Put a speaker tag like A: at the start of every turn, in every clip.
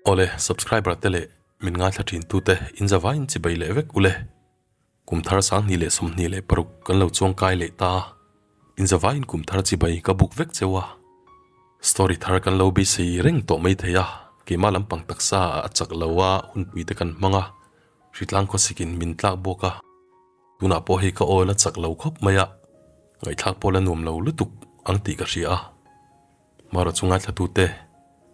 A: Awle, subscriber te leh min ngaithla thin tute in zavaiin chibai leh vek ule. Kum thar 2026 kan lo chuang kai leh ta a, in zavaiin kum thar chibai ka buk vek cheu a. Story thar kan lo beisei reng tawh mai thei a, keimah lampang taksa a chak lo a, hunpui te kan hmang a, hritlang khawsikin min tlak bawk a. Tunah pawh hei ka awl a chak lo khawp mai a, ngaihthlak pawh la nuam lo lutuk ang tih ka hria a. Marawh chu ngaithlatute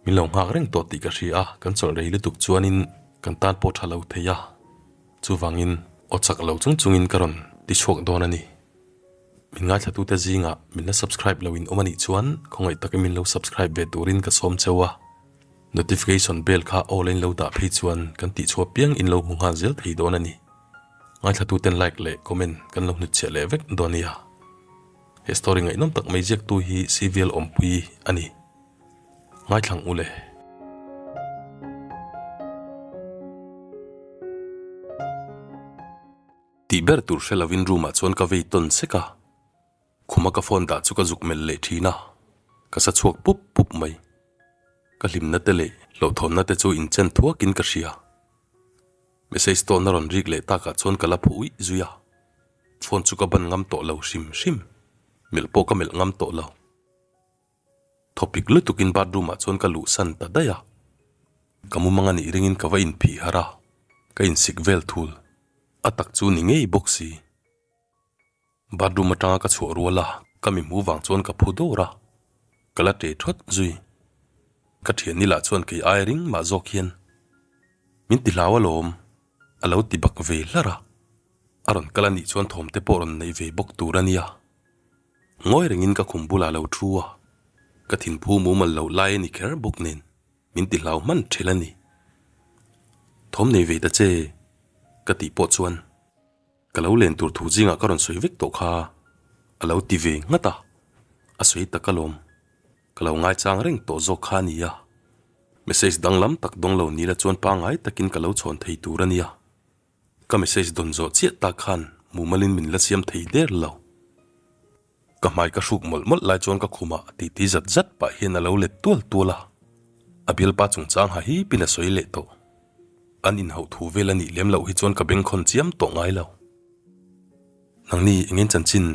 A: min lo nghak reng tawh tih ka hria a, kan chawlh rei lutuk chuanin kan tan pawh tha lo thei a, chuvangin aw chak lo chung chungin ka rawn ti chhuak dawn a ni. Min ngaithlatute zingah min la subscribe lo in awm a nih chuan khawngaih takin min lo subscribe ve turin ka sawm cheu a, notification bell kha aw la in lo dah phei chuan kan tihchhuah piang in lo hmu nghal zel thei dawn a ni. Ngaithlatuten like leh comment kan lo hnutchhiah leh vek dawn nia. He story ngaihnawm tak mai ziaktu hi CVL Awmpui a ni. Ngaithlang u le. Tih ber tur hre lovin room ah chuan ka vei tawn sek a. Khuma ka phone dah chu ka zuk melh leh thin a, ka sa chhuak pup pup mai. Ka hlimna te leh hlauhthawnna te chu inchen thuakin ka hria. Message tawn a rawn rik leh takah chuan ka la phu uih zui a, phone chu ka ban ngam tawh lo hrim hrim, melh pawh ka melh ngam tawh lo. Thawpik lutukin bathroom ah chuan ka luh san ta daih a, ka mumang a nih ringin ka va inphih harh a, ka insik vel thul, a tak chu ni ngei bawk si. Bathroom atanga ka chhuah rual a, ka mi hmu vang chuan ka phu dawr a, ka la ṭe ṭhawt zui. Ka ṭhian ila chuan kei ai ring mah zawk hian min ti hlau alawm, a lo ti bak ve hlar a. A rawn kal a nih chuan thawm te pawh rawn nei ve bawk tur a nia. Ngawi rengin ka khum bulah a lo ṭhu a, ka thinphu mumal loh lai a ni kher bawk nen min ti hlau hman ṭhelh a ni. Thawm nei ve ta che, ka tih pawh chuan. Ka lo len tur thu zingah ka rawn sawi vek tawh kha a lo ti ve nghat a, a sawi tak alawm. Ka lo ngaichang reng tawh zawk kha a nia. Message danglam tak dawng lo nila chuan pangngai takin ka lo chhawn thei tur a nia. Ka message dawn zawh chiah tak khan mumalin min la siam thei der lo. Ka hmai ka hruk mawlh mawlh lai chuan ka khumah titi zat zat pah hian a lo let tual tual a, a bialpa chungchang ha hipin a sawi leh tawh. An inhauh thu vel a nih lem loh hi chuan ka bengkhawn chiam tawh ngai lo. Nangni engin chanchin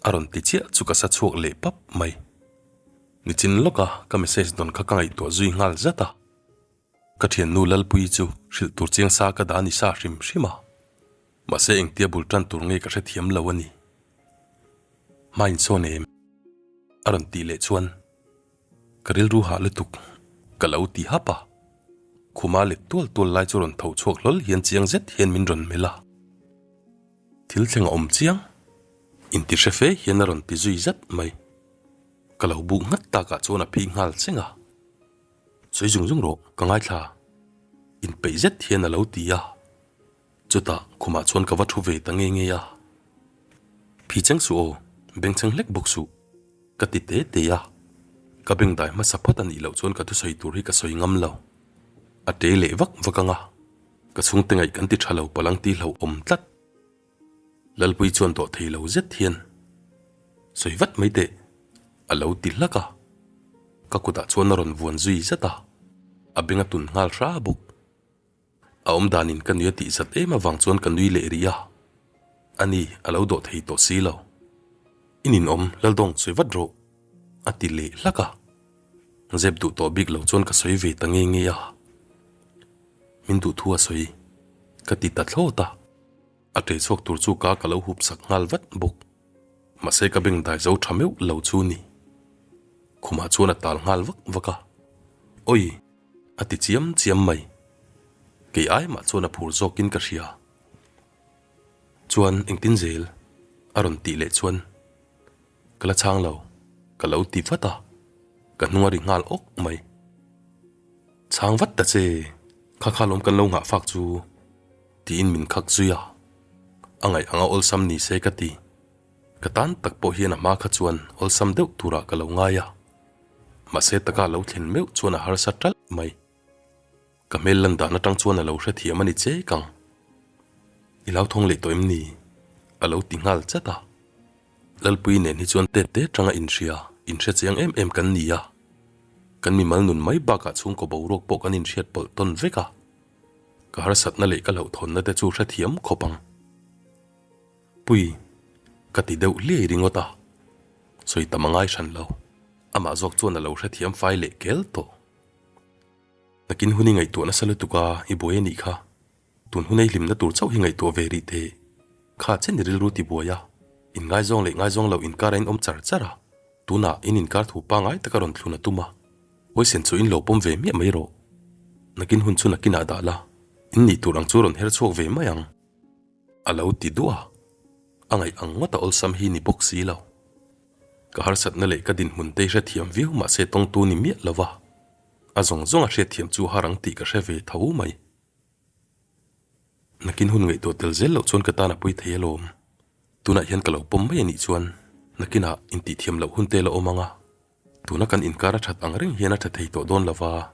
A: a rawn ti chiah chu ka sa chhuak leh pap mai. Nichin lawka ka message dawn kha ka ngaihtuah zui nghal zat a. Ka thiannu Lalpuii chu hrilh tur chiang sa ka dah ni sa hrim hrim a, mahse engtia bul tan tur nge ka hrethiam lo a ni. Hma insawn em? A rawn tih leh chuan ka rilru hah lutuk ka lo ti hap a, khuma let tual tual lai chu rawn tho chhuak hlawl hian chiang zet hian min rawn melh a. Thil thleng a awm chiang inti hre fe hian a rawn ti zui zat mai. Ka lo buk nghat takah chuan a phih nghal cheng a. Sawi zung zung rawh, ka ngaithla. Inpeih zet hian a lo ti a. Chutah khumah chuan ka va thu ve ta nge nge a. Phi cheng suh aw, beng cheng hlek bawk suh, ka ti te te a. Ka beng dai hmasa phawt a nih loh chuan ka thusawi tur hi ka sawi ngam lo. A te leh vak vak ang a, ka chhungte ngaih kan ti tha lo palang ti hlauhawm tlat. Lalpui chuan dawh thei lo zet hian, Sawi vat mai teh, a lo ti hlak a. Ka kutah chuan a rawn vuan zui zat a, a beng a tun nghal hra bawk. A awm danin ka nui a tih zat em avang chuan ka nui leh rih a, ani a lo dawh thei tawh si lo. I ninawm, Laldawng sawi vat rawh, a ti leh hlak a. Zep duh tawh bik lo chuan ka sawi ve ta nge nge a. Min duh thu a sawi, ka ti ta thlawt a. A ṭe chhuak tur chu ka ka lo hup sak nghal vat bawk. Mahse ka beng dai zo ṭha meuh lo chu ni. Khumah chuan a tal nghal vak vak a. Awi! A ti chiam chiam mai. Kei ai mah chuan a phur zawkin ka hria. Chuan engtin zel? A rawn tih leh chuan ka la chhang lo, ka lo ti vat a. Ka hnung a ri nghal awk mai. Chhang vat ta che, kha kha lawm kan lo nghah fak chu. Tiin min khak zui a, a ngaih anga awlsam ni se ka ti. Ka tan tak pawh hian a hma kha chuan awlsam deuh turah ka lo ngai a, mahse taka lo thlen meuh chuan a harsa ṭalh mai. Ka hmel lan dan aṭang chuan a lo hrethiam a ni chek ang. I lo thawng leh tawh em ni? A lo ti nghal chat a. Lalpui nen hi chuan tet te ṭanga inhria, inhre chiang em em kan ni a. Kan mimal nun mai bakah chhungkaw boruak pawh kan inhriat pawlh tawn vek a, ka harsatna leh ka hlauhthawnna te chu hrethiam khawp ang. Pui, ka ti deuh hliai ringawt a, sawi tam a ngai hran lo, amah zawk chuan a lo hrethiam fai leh kel tawh. Nakin hun i ngaihtuah nasa lutuk a, i buai a nih kha. Tun hun ei hlimna tur chauh hi ngaihtuah ve rih teh. Kha chen i rilru ti buai a, in ngaizawng leh ngaizawng lo inkar a in awm char char a, tunah in inkar thu pangai taka rawn thlun a tum a, huaisen chu in lo pawm ve miah mai rawh. Nakin hun chu nakinah dah la, in nih tur ang chu rawn her chhuak ve mai ang. A lo ti duah a, a ngaih ang ngawt a awlsam hi ni bawk si lo. Ka harsatna leh ka dinhmun te i hrethiam viau mahse tawngtu ni miah lo va, a zawng zawng a hriatthiam chu har ang tih ka hre ve tho mai. Nakin hun ngaihtuah tel zel loh chuan ka tan a pui thei alawm. Tunah hian ka lo pawm mai a nih chuan nakinah intihthiam loh hun te la awm ang a, tuna kan inkar a that ang reng hian a tha thei tawh dawn lo va,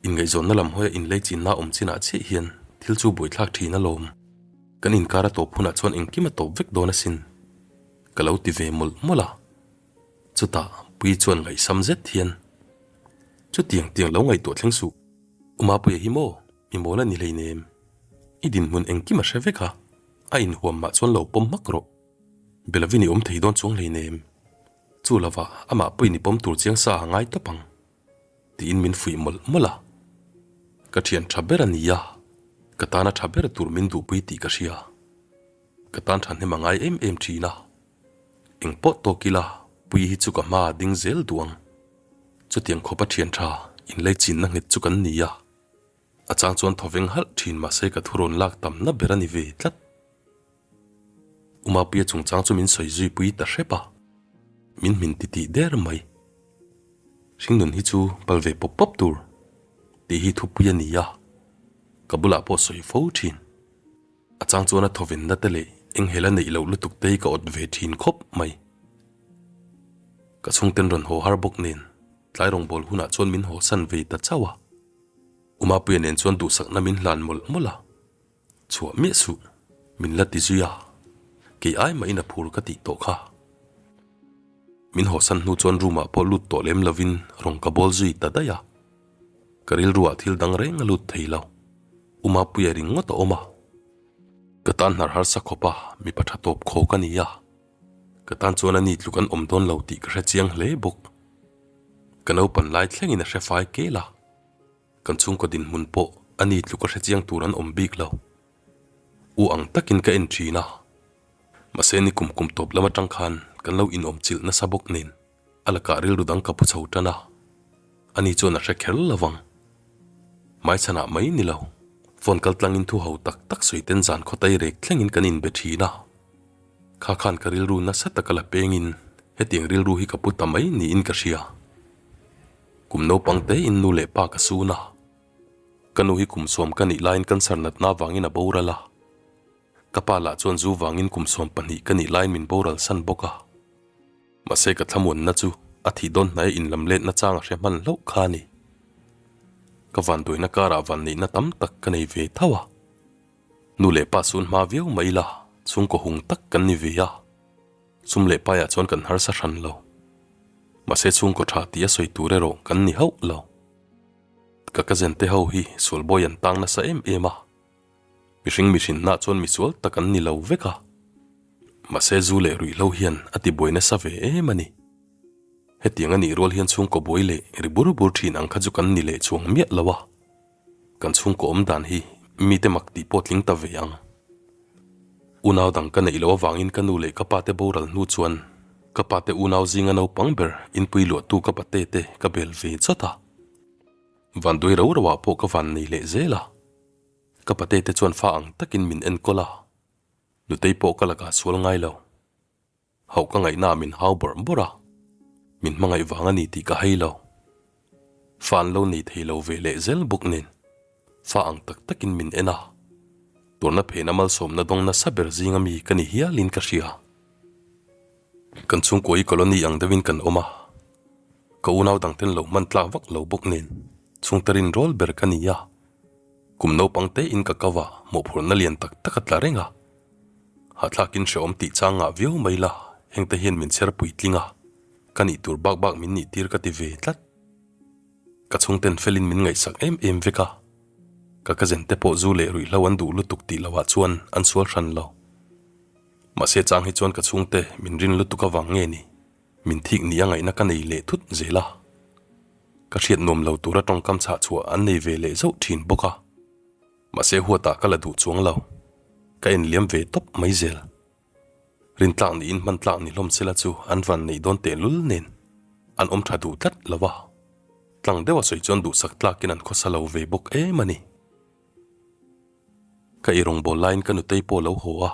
A: inngaihzawnna lam hawia inlei chinna awm chinah chiah hian thil chu buaithlak thin alawm. Kan inkar a tawp hunah chuan engkim a tawp vek dawn asin. Ka lo ti ve mawlh mawlh a. Chutah Puii chuan ngaihsam zet hian, Chutiang tiang lo ngaihtuah thleng suh. U Mapuia hi maw? Mi mawl a ni hleinem. I dinhmun engkim a hre vek a, a inhuam mah chuan lo pawm hmak rawh. Belovin i awm thei dawn chuang hleinem. Chu lovah amah pawhin i pawm tur chiang sa a ngai tawp ang. Tiin min fuih mawlh mawlh a. Ka thian tha ber a ni a, ka tana tha ber tur min duhpui tih ka hria. Ka tan thahnem a ngai em em thin a. Engpawh tawk ila Puii hi chu ka hma a ding zel duh ang. Chutiang khawpa thian tha inlei chinna nghet chu kan ni a. A chang chuan thawveng halh thin mahse ka thu rawn lak tamna ber a ni ve tlat. U Mapuia chungchang chu min sawi zui pui ta hrep a, min hmin ti tih der mai. Hringnun hi chu pal ve pawp pawp tur tih hi thupui a ni a, ka bulah pawh sawi fo thin. A chang chuan a thawvenna te leh enghelh a neih loh lutuk te hi ka awt ve thin khawp mai. Ka chhungten rawn haw har bawk nen tlai rawngbâwl hunah chuan min haw san ve ta chauh a. U Mapuia nen chuan duhsakna min hlan mawlh mawlh a, chhuah miah suh min la ti zui a, kei ai mahin a phur ka tih tawh kha. Min haw san hnu chuan room ah pawh lut tawh lem lovin rawn ka bawl zui ta daih a, ka rilruah thil dang reng a lut thei lo. U Mapuia ringawt a awm a, ka tan hnar harsa khawp a, mipa tha tawp khawk a ni a. Ka tan chuan a ni tluk an awm dawn lo tih ka hre chiang hle bawk. Ka naupan lai thlengin a hre fai kel a, kan chhungkaw dinhmun pawh a ni tluk a hre chiang tur an awm bik lo. U ang takin ka en thin a, mahse ni kum kum tawp lam atang khan kan lo inawm chilh nasa bawk nen a lakah rilru dang ka pu chho tan a, ani chuan a hre kher lo vang. Hmaichhanah mai ni lo, phone kal tlangin thu ho tak tak sawi ten zan khawtai rek thlengin kan inbe thin a. Kha khan ka rilru nasa taka la pengin hetiang rilru hi ka pu ta mai niin ka hria. Kum naupang tein nu leh pa ka sun a. Ka nu hi kum sawm ka nih laiin cancer natna avangin a boral a. Ka pa lah chuan zu vangin kum 12 ka nih laiin min boral san bawk a. Mahse ka thlamuanna chu a thih dawn hnaia inlam letna chang a hre hman hlauh kha a ni. Ka vanduaina karah vanneihna tam tak ka nei ve tho a. Nu leh pa sun hma viau mai ila chhungkaw hung tak kan ni ve a, sum leh paiah chuan kan harsa hran lo. Mahse chhungkaw tha tih a sawi tur erawh kan ni hauh lo. Ka cousin te ho hi sual bawi an tang nasa em em a, mihring mihrinna chuan misual tak an ni lo vek a. Mahse zu leh ruihhlo hian a ti buai nasa ve em a ni. Hetiang a nih rual hian chhungkaw buai leh ri bur bur thin ang kha chu kan ni leh chuang miah lo a. Kan chhungkaw awm dan hi mite mak tih pawh tling ta ve ang. Unau dang ka neih loh avangin ka nu leh ka pate boral hnu chuan ka pate unau zinga naupang ber inpui luahtu ka pate te ka bel ve chawt a. Vanduai rau rauah pawh ka van nei leh zel a. Ka pate te chuan fa ang takin min enkawl a, nutei pawh ka lakah sual ngai lo. Hauh ka ngaihna min hau bawrh bawrh a, min hmangaih vang a ni tih ka hei lo. Fa an lo nei thei lo ve leh zel bawk nen, fa ang tak takin min en a, tuarna phena malsawmna dawng nasa ber zinga mi ka ni hialin ka hria. Kan chhungkaw hi colony ang deuhin kan awm a, ka unau dangten lo hman tlak vak lo bawk nen, chhungte rinrawl ber ka ni a, kum naupang tein ka kau a, mawhphurhna lian tak tak a tla reng a. Hahthlakin hrehawm tih chang ngah viau mai la, hengte hian min chher puitling a, ka nih tur bak bak min nih tir ka ti ve tlat. Ka chhungten felin min ngaihsak em em vek a, ka cousin te pawh zu leh ruihhlo an duh lutuk tih loh ah chuan an sual hran lo. Mahse chang hi chuan ka chhungte min rin lutuk avang nge ni, min thik ni a ngaihna ka nei leh thut zel a. Ka hriat nuam lo tura tawngkam chhah chhuah an nei ve leh zauh thin bawk a. Mahse huatah ka la duh chuang lo, ka enliam ve tawp mai zel. Rintlak niin hman tlak ni hlawm sela chu an van neih dawn tehlul nen an awm tha duh tlat lo a, tlang deuha sawi chuan duhsak tlakin an khawsa lo ve bawk em a ni. Ka ei rawngbâwl laiin ka nutei pawh lo haw a,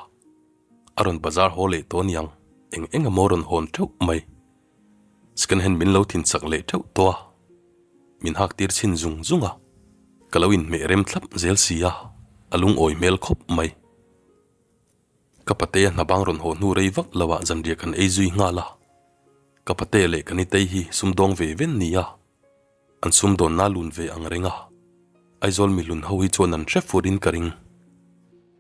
A: a rawn bazar haw leh tawh aniang eng eng emaw rawn hawn teuh mai. Second hand min lo thinsak leh teuh tawh a, min hak tir chhin zung zung a, ka lo inhmeh rem thlap zel si a, a lungawi hmel khawp mai. Ka patea hna bang rawn haw hnu rei vak lo ah zanriah kan ei zui nghal a, ka patea leh ka nitei hi sumdawng ve ven ni a, an sumdawnna lun ve ang reng a, Aizawl mihlun ho hi chuan an hre fur in ka ring.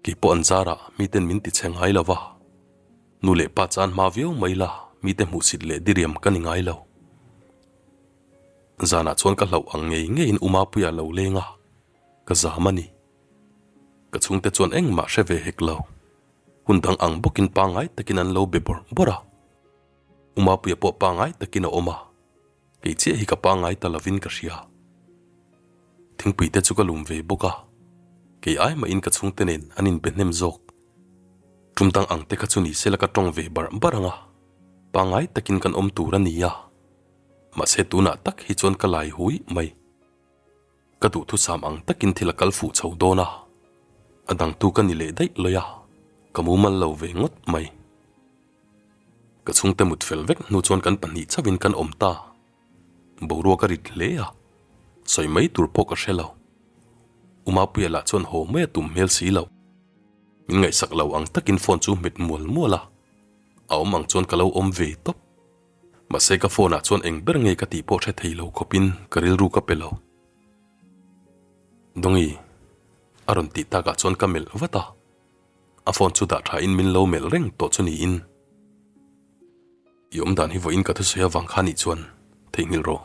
A: Keipawh an zarah miten min ti chhe ngai lo va, nu leh pa chan hma viau mai la mite hmuhsit leh diriam ka ni ngai lo. Zanah chuan ka hlauh ang ngei ngeiin Umapuia lo leng a, ka zam a ni. Ka chhungte chuan engmah hre ve hek lo. Hun dang ang bawkin pangngai takin an lo be bawrh bawrh a. Umapuia pawh pangngai takin a awm a, kei chiah hi ka pangngai ta lovin ka hria. Thingpui te chu ka lum ve bawk a, kei ai mahin ka chhungte nen an inbe hnem zawk. Tum dang ang te kha chu ni sela ka tawng ve barh barh ang a, pangngai takin kan awm tur a ni a. Mahse tunah tak hi chuan ka lai hui mai. Ka duhthusam ang takin thil a kal fuh chho dawn a, a dangtu ka ni leh daih lawi a, ka mumal lo ve ngawt mai. Ka chhungte mut fel vek hnu chuan kan pahnih chauhin kan awm ta. Boruak a rit hle a, sawi mai tur pawh ka hre lo. Umapuia lah chuan haw mai a tum hmel si lo. Min ngaihsak lo ang takin phone chu hmet mual mual a, a awm ang chuan ka lo awm ve tawp. Mahse ka phone ah chuan eng ber nge ka tih pawh hre thei lo khawpin ka rilru ka pe lo. Dongi a rawn tih takah chuan ka melh vat a, a phone chu dah tha in min lo melh reng tawh chu niin. I awm dan hi vawiin ka thusawi avang kha nih chuan theihnghilh rawh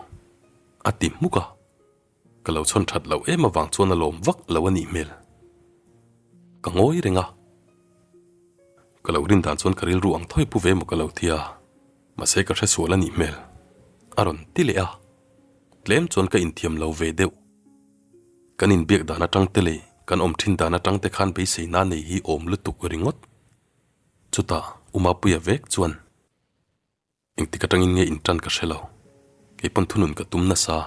A: a ti hmuk a. Ka lo chhawn that loh em avang chuan a lawm vak lo a nih hmel. Ka ngawi reng a. Ka lo rin dan chuan ka rilru ang thawi pu ve maw ka lo ti a, mahse ka hre sual a nih hmel. A rawn ti leh a. Tlem chuan ka inthiam lo ve deuh. Kan inbiak dan atang te leh kan awm thin dan atang te khan beiseina nei hi awm lutuk ringawt. Chutah Umapuia vek chuan. Engtik atangin nge intan ka hre lo. Kei pawn thunun ka tum nasa.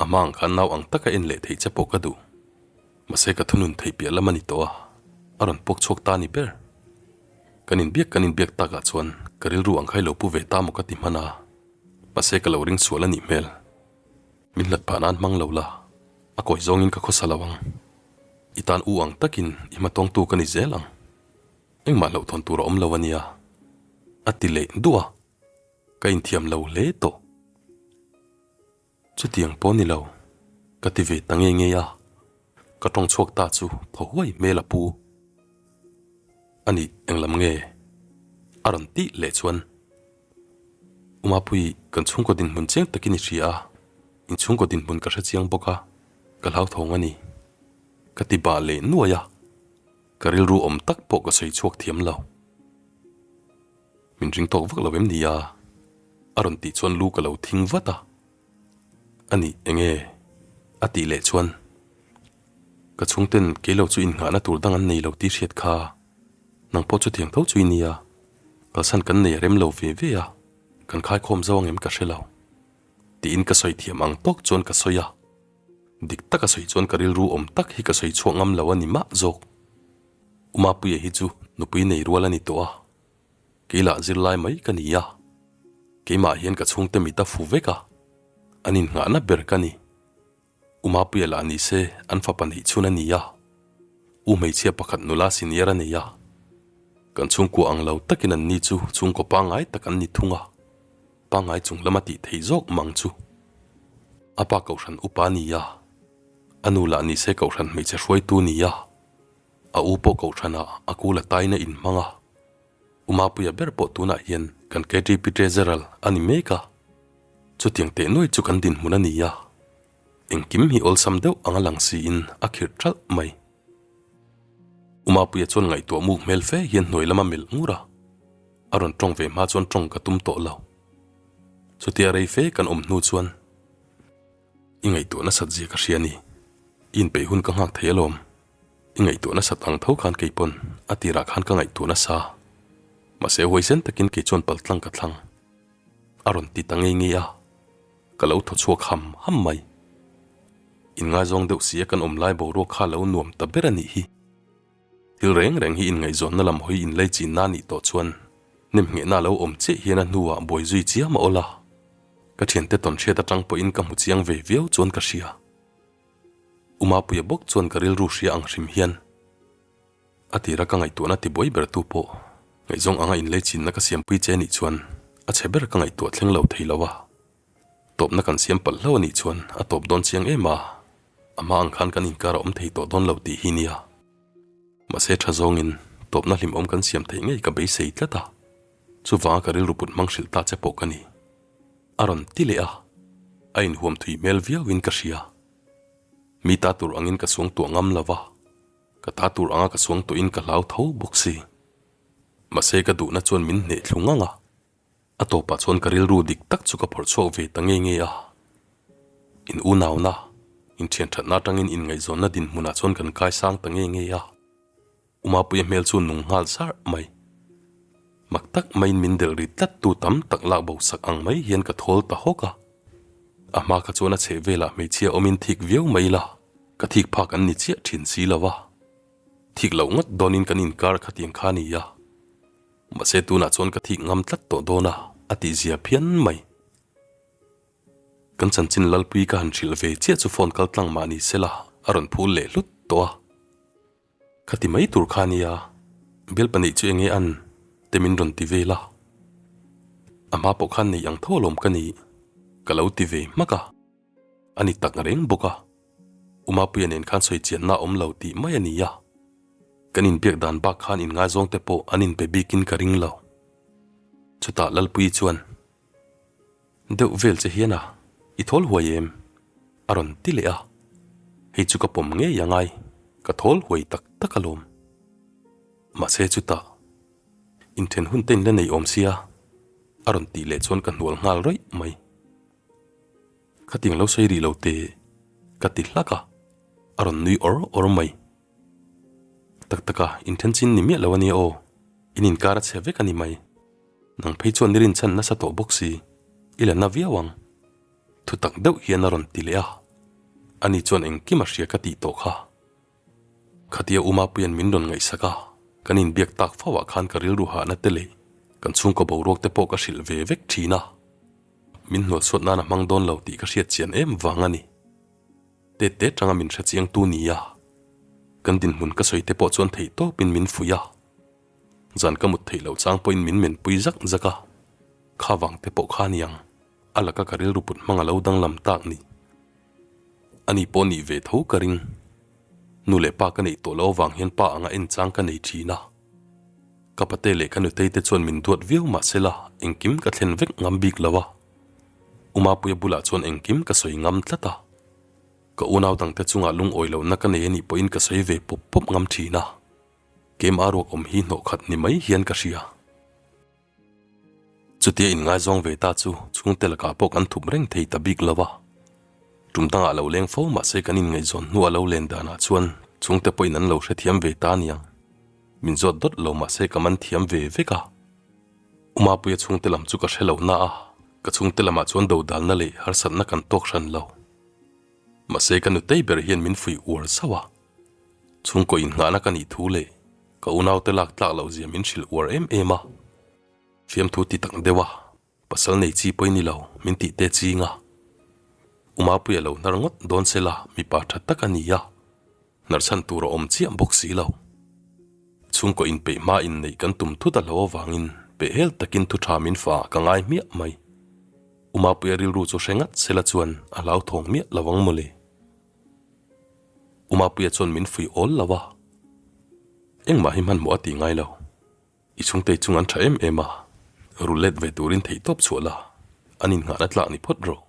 A: A hma ang khan nau ang taka en leh theih che pawh ka duh. Mahse ka thunun theih piah lam a ni tawh a, a rawn puak chhuak ta a ni ber. Kan inbiak kan inbiak takah chuan ka rilru ang kha i lo pu ve ta maw ka ti hman a. Mahse ka lo ring sual a nih hmel. Min hlat phah nan hmang lo la, a kawi zawngin ka khawsa lo ang. I tan u ang takin i hmatawngtu ka ni zel ang. Engmah hlauhthawn tur a awm lo a nia, a ti leh duah a, ka inthiam lo hle tawh. Chutiang pawh ni lo, ka ti ve ta ngei ngei a, ka tawng chhuak ta chu thaw huai hmel a pu. A nih englam nge? A rawn tih leh chuan, Umapui, kan chhungkaw dinhmun chiang takin i hria a, in chhungkaw dinhmun ka hre chiang bawk a, ka hlauthawng a ni, ka ti bah leh nuai a. Ka rilru awm tak pawh ka sawi chhuak thiam lo. Min ring tawk vak lo em ni a? A rawn tih chuan lu ka lo thing vat a. A nih eng nge? A tih leh chuan ka chhungten kei lo chu innghahna tur dang an nei lo tih hriat kha nang pawh chutiang tho chu i nia. Kalsan kan nei a rem lo ve ve a, kan khaikhawm zo ang em ka hre lo. Tiin ka sawi thiam ang tawk chuan ka sawi a. Dik taka sawi chuan ka rilru awm tak hi ka sawi chhuak ngam lo a ni mah zawk. Umapuia hi chu nupui nei rual a ni tawh a, kei lah zirlai mai ka ni a, keimah hian ka chhungte mit a fu vek a, an innghahna ber ka ni. Umapuia lah ni se an fapa neih chhun a ni a, u hmeichhia pakhat nula senior a nei a, kan chhungkua ang lo takin an ni chu chhungkaw pangngai tak an ni thung a. Pangngai chung lama tih theih zawk mang chu a pa kohhran upa ni a, a nu lah ni se kohhran hmeichhe hruaitu ni a, a u pawh kohhranah a kul a taina inhmang a, U Mapuia ber pawh tunah hian kan KTP Treasurer a ni mek a, chutiang teh nuai chu kan dinhmun a ni a. Engkim hi awlsam deuh anga lang siin a khirh ṭalh mai. Umapuia chuan ngaihtuah muk hmel fe hian hnuai lama melh ngur a, a rawn ṭawng ve hma chuan ṭawng ka tum tawh lo. Chutia rei fe kan awm hnu chuan i ngaihtuah nasat zia ka hria ni, i inpeih hun ka nghak thei alawm, i ngaihtuah nasat ang tho khan kei pawn a tirah khan ka ngaihtuah nasa, mahse huaisen takin kei chuan paltlang ka thlang a rawn ti ta ngei ngei a. Ka lo thaw chhuak ham ham mai. Inngaizawng deuh sia kan awm lai boruak kha lo nuam ta ber a nih hi. Thil reng reng hi inngaihzawnna lam hawi inlei chinna a nih tawh chuan nemnghehna a lo awm chiah hian a hnuah buai zui chiam a awl a. Ka thiante tawn hriat atang pawhin ka hmu chiang ve viau chuan ka hria. Umapuia bawk chuan ka rilru hria ang hrim hian. A tira ka ngaihtuahna tibuai ber tu pawh ngaihzawng anga inlei chinna ka siampui che nih chuan a chhe ber ka ngaihtuah thleng lo thei lo a. Tawpna kan siam palh hlauh a nih chuan a tawp dawn chiang em a, a hma ang khan kan inkar a awm thei tawh dawn lo tih hi nia. Mahse tha zawngin tawpna hlimawm kan siam theih ngei ka beisei tlat a, chuvanga ka rilru put hmang hrilh ta che pawh ka ni. A rawn ti leh a, a inhuam thui hmel viauin ka hria. Mi ta tur angin ka suangtuah ngam lo va. Ka ta tur anga ka suang tawhin ka hlau tho bawk si. Mahse ka duhna chuan min hneh thlu ngang a, a tawpah chuan ka rilru dik tak chu ka phawrh chhuak ve ta nge nge a. In unauna, in thian thatna atangin inngaihzawnna dinhmunah chuan kan kaisang ta nge nge a. Umapuia hmel chu nung nghal sarh mai. Mak tak maiin min delh ri tlat tu tam tak lak bo sak ang mai hian ka thawl ta hawk a. A hma kha chuan a chheh velah hmeichhia awmin thik viau mai la. Ka thik phak an ni chiah thin si lo a, thik loh ngawt dawnin kan inkar khatiang kha a ni a, mahse tunah chuan ka thik ngam tlat tawh dawn a, a tih zia phian mai. Kan chanchin Lalpui ka han hrilh ve chiah chu phone kal tlang mah ni sela a rawn phul leh hlut tawh a. Khati mai tur kha nia, bial pahnih chu enge an te min rawn ti vel a, a hma pawh khan nei ang tho alawm ka nih ka lo ti ve hmak a, a ni tak reng bawk a, Umapuia nen khan sawi chianna a awm lo tih mai a ni a, kan inbiak dan bak khan inngaizawng te pawh an inpe bikin ka ring lo. Chutah Lalpuii chuan. Deuh vel che hian a, i thawl huai em? A rawn ti leh a, hei chu ka pawm ngei a ngai, ka thawl huai tak tak alawm. Mahse chutah, inthen hun te in la nei awm sia, a rawn tih leh chuan ka hnual nghal rawih mai. Khatiang lo sawi rih lo te, ka ti hlak a, a rawn nui awr awr mai. Tak tak a, inthen chin ni miah lo a nia aw, in inkar a chhe vek a ni mai. Nang phei chuan i rinchhan nasa tawh bawk si, i la na viau ang. Thutak deuh hian a rawn ti leh a, ani chuan engkim a hria ka tih tawh kha. Khatia Umapuia'n min rawn ngaihsak a, kan inbiak tak fo ah khan ka rilru hahna te leh kan chhungkaw boruak te pawh ka hrilh ve vek thin a, min hnualsuat nan a hmang dawn lo tih ka hriat chian em vang a ni. Tet te tanga min hre chiangtu nia, kan dinhmun ka sawi te pawh chuan theihtawpin min fuih a. Zan ka mut theih loh chang pawhin min menpui zak zak a, kha vang te pawh kha aniang a laka ka rilru put hmang a lo danglam tak ni. Ani pawh nih ve tho ka ring. Nu leh pa ka neih tawh loh avang hian pa anga en chang ka nei thin a. Ka pate leh ka nutei te chuan min duat viau mahsela engkim ka thlen vek ngam bik lo a. Umapuia bulah chuan engkim ka sawi ngam tlat a. Ka unau dangte chungah lungawi lohna ka nei anih pawhin ka sawi ve pawp pawp ngam thin a. Keimah ruak awm hi hnawh khat ni mai hian ka hria. Chutia inngaizawng ve ta chu chhungte lakah pawh kan thup reng thei ta bik lo a. Tum dangah lo leng fo mahse kan inngaihzawn hnu a lo len danah chuan chhungte pawhin an lo hrethiam ve ta aniang. Min zawt dawt lo mahse ka man thiam ve vek a. Umapuia chhungte lam chu ka hre lo na a, ka chhungte lamah chuan dodalna leh harsatna kan tawk hran lo. Mahse ka nutei ber hian min fuih uar zauh a. Chhungkaw innghahna ka nih thu leh ka unaute lak tlak loh zia min hrilh uar em em a. Fiamthu ti tak deuh a, pasal nei chi pawh i ni lo min tih te ching a. Umapuia lo hnar ngawt dawn se la mipa tha tak a ni a, hnar chhan tur a awm chiah bawk si lo. Chhungkaw inpeih hma inneih kan tum thut a hlo avangin pehhel takin thu tha min fa ka ngai hmiah mai. Umapuia rilru chu hre ngat se la chuan a hlauthawng miah lo ang mawle. Umapuia chuan min fuih awl lo a, engmah hi hmanhmawh a tih ngai lo. I chhungtei chung an tha em em a, rul let ve turin theihtawp chhuah la, an innghahna tlak ni phawt rawh.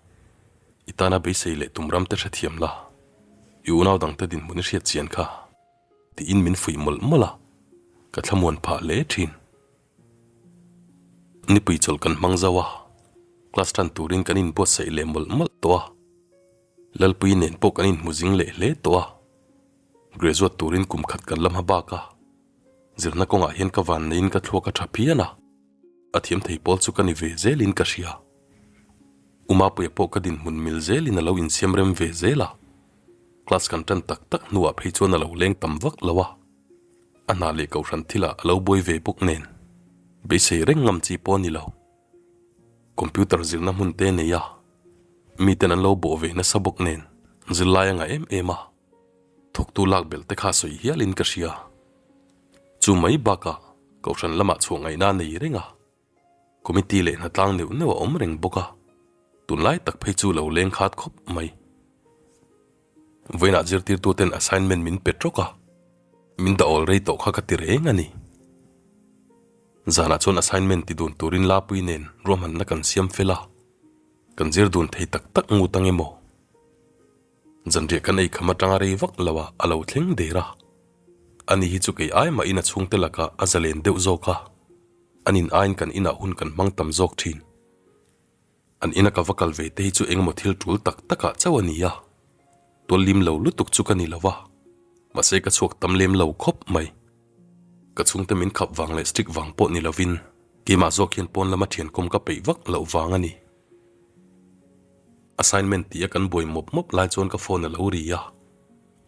A: I tana beisei leh tum ram te hrethiam la, i unau dangte dinhmun i hriat chian kha, tiin min fuih mawlh mawlh a, ka thlamuan phah hle thin. Nipui chawlh kan hmang zauh a, class tan turin kan inbuatsaih leh mawlh mawlh tawh a, Lalpui nen pawh kan inhmu zing leh hle tawh a, graduate turin kum khat kan la hma bak a, zirna kawngah hian ka van neiin ka thluak a tha phian a. A thiam thei pawl chu ka ni ve zelin ka hria. U Mapuia pawh ka dinhmun mil zelin a lo insiam rem ve zel a. Class kan tan tak tak hnuah phei chuan a lo leng tam vak lo a. A hna leh kohhran thilah a lo buai ve bawk nen beisei reng ngam chi pawh a ni lo. Computer zirna hmun te nei a, miten an lo bawh ve nasa bawk nen zirlai a ngah em em a. Thawktu lak belh te kha sawi hialin ka hria. Chu mai bakah Kohhran lamah chhuah ngaihna a nei reng a, committee leh hnatlang neuh neuh a awm reng bawk a, tunlai tak phei chu lo leng khat khawp mai. Vawiinah zirtirtuten assignment min pe tawk a, min dah awl rei tawh kha ka ti reng a ni. Zanah chuan assignment ti dun turin Lapui nen ruahmanna kan siam fel a, kan zir dun thei tak tak ngut ang emaw? Zanriah kan ei kham atanga rei vak lo a, a lo thleng der a. Ani hi chu kei ai mahin a chhungte lakah a zalen deuh zawk a, an in aiin kan inah hun kan hmang tam zawk thin. An ina ka va kal ve te hi chu engemaw thil tul tak takah chauh a ni a, tual lim lo lutuk chu ka ni lo a, mahse ka chhuak tam lem lo khawp mai. Ka chhungte min khap vang leh strict vang pawh ni lovin keimah zawk hian pawn lama thiankawm ka peih vak loh vang a ni. Assignment tih a kan buai mawp mawp lai chuan ka phone a lo ri a,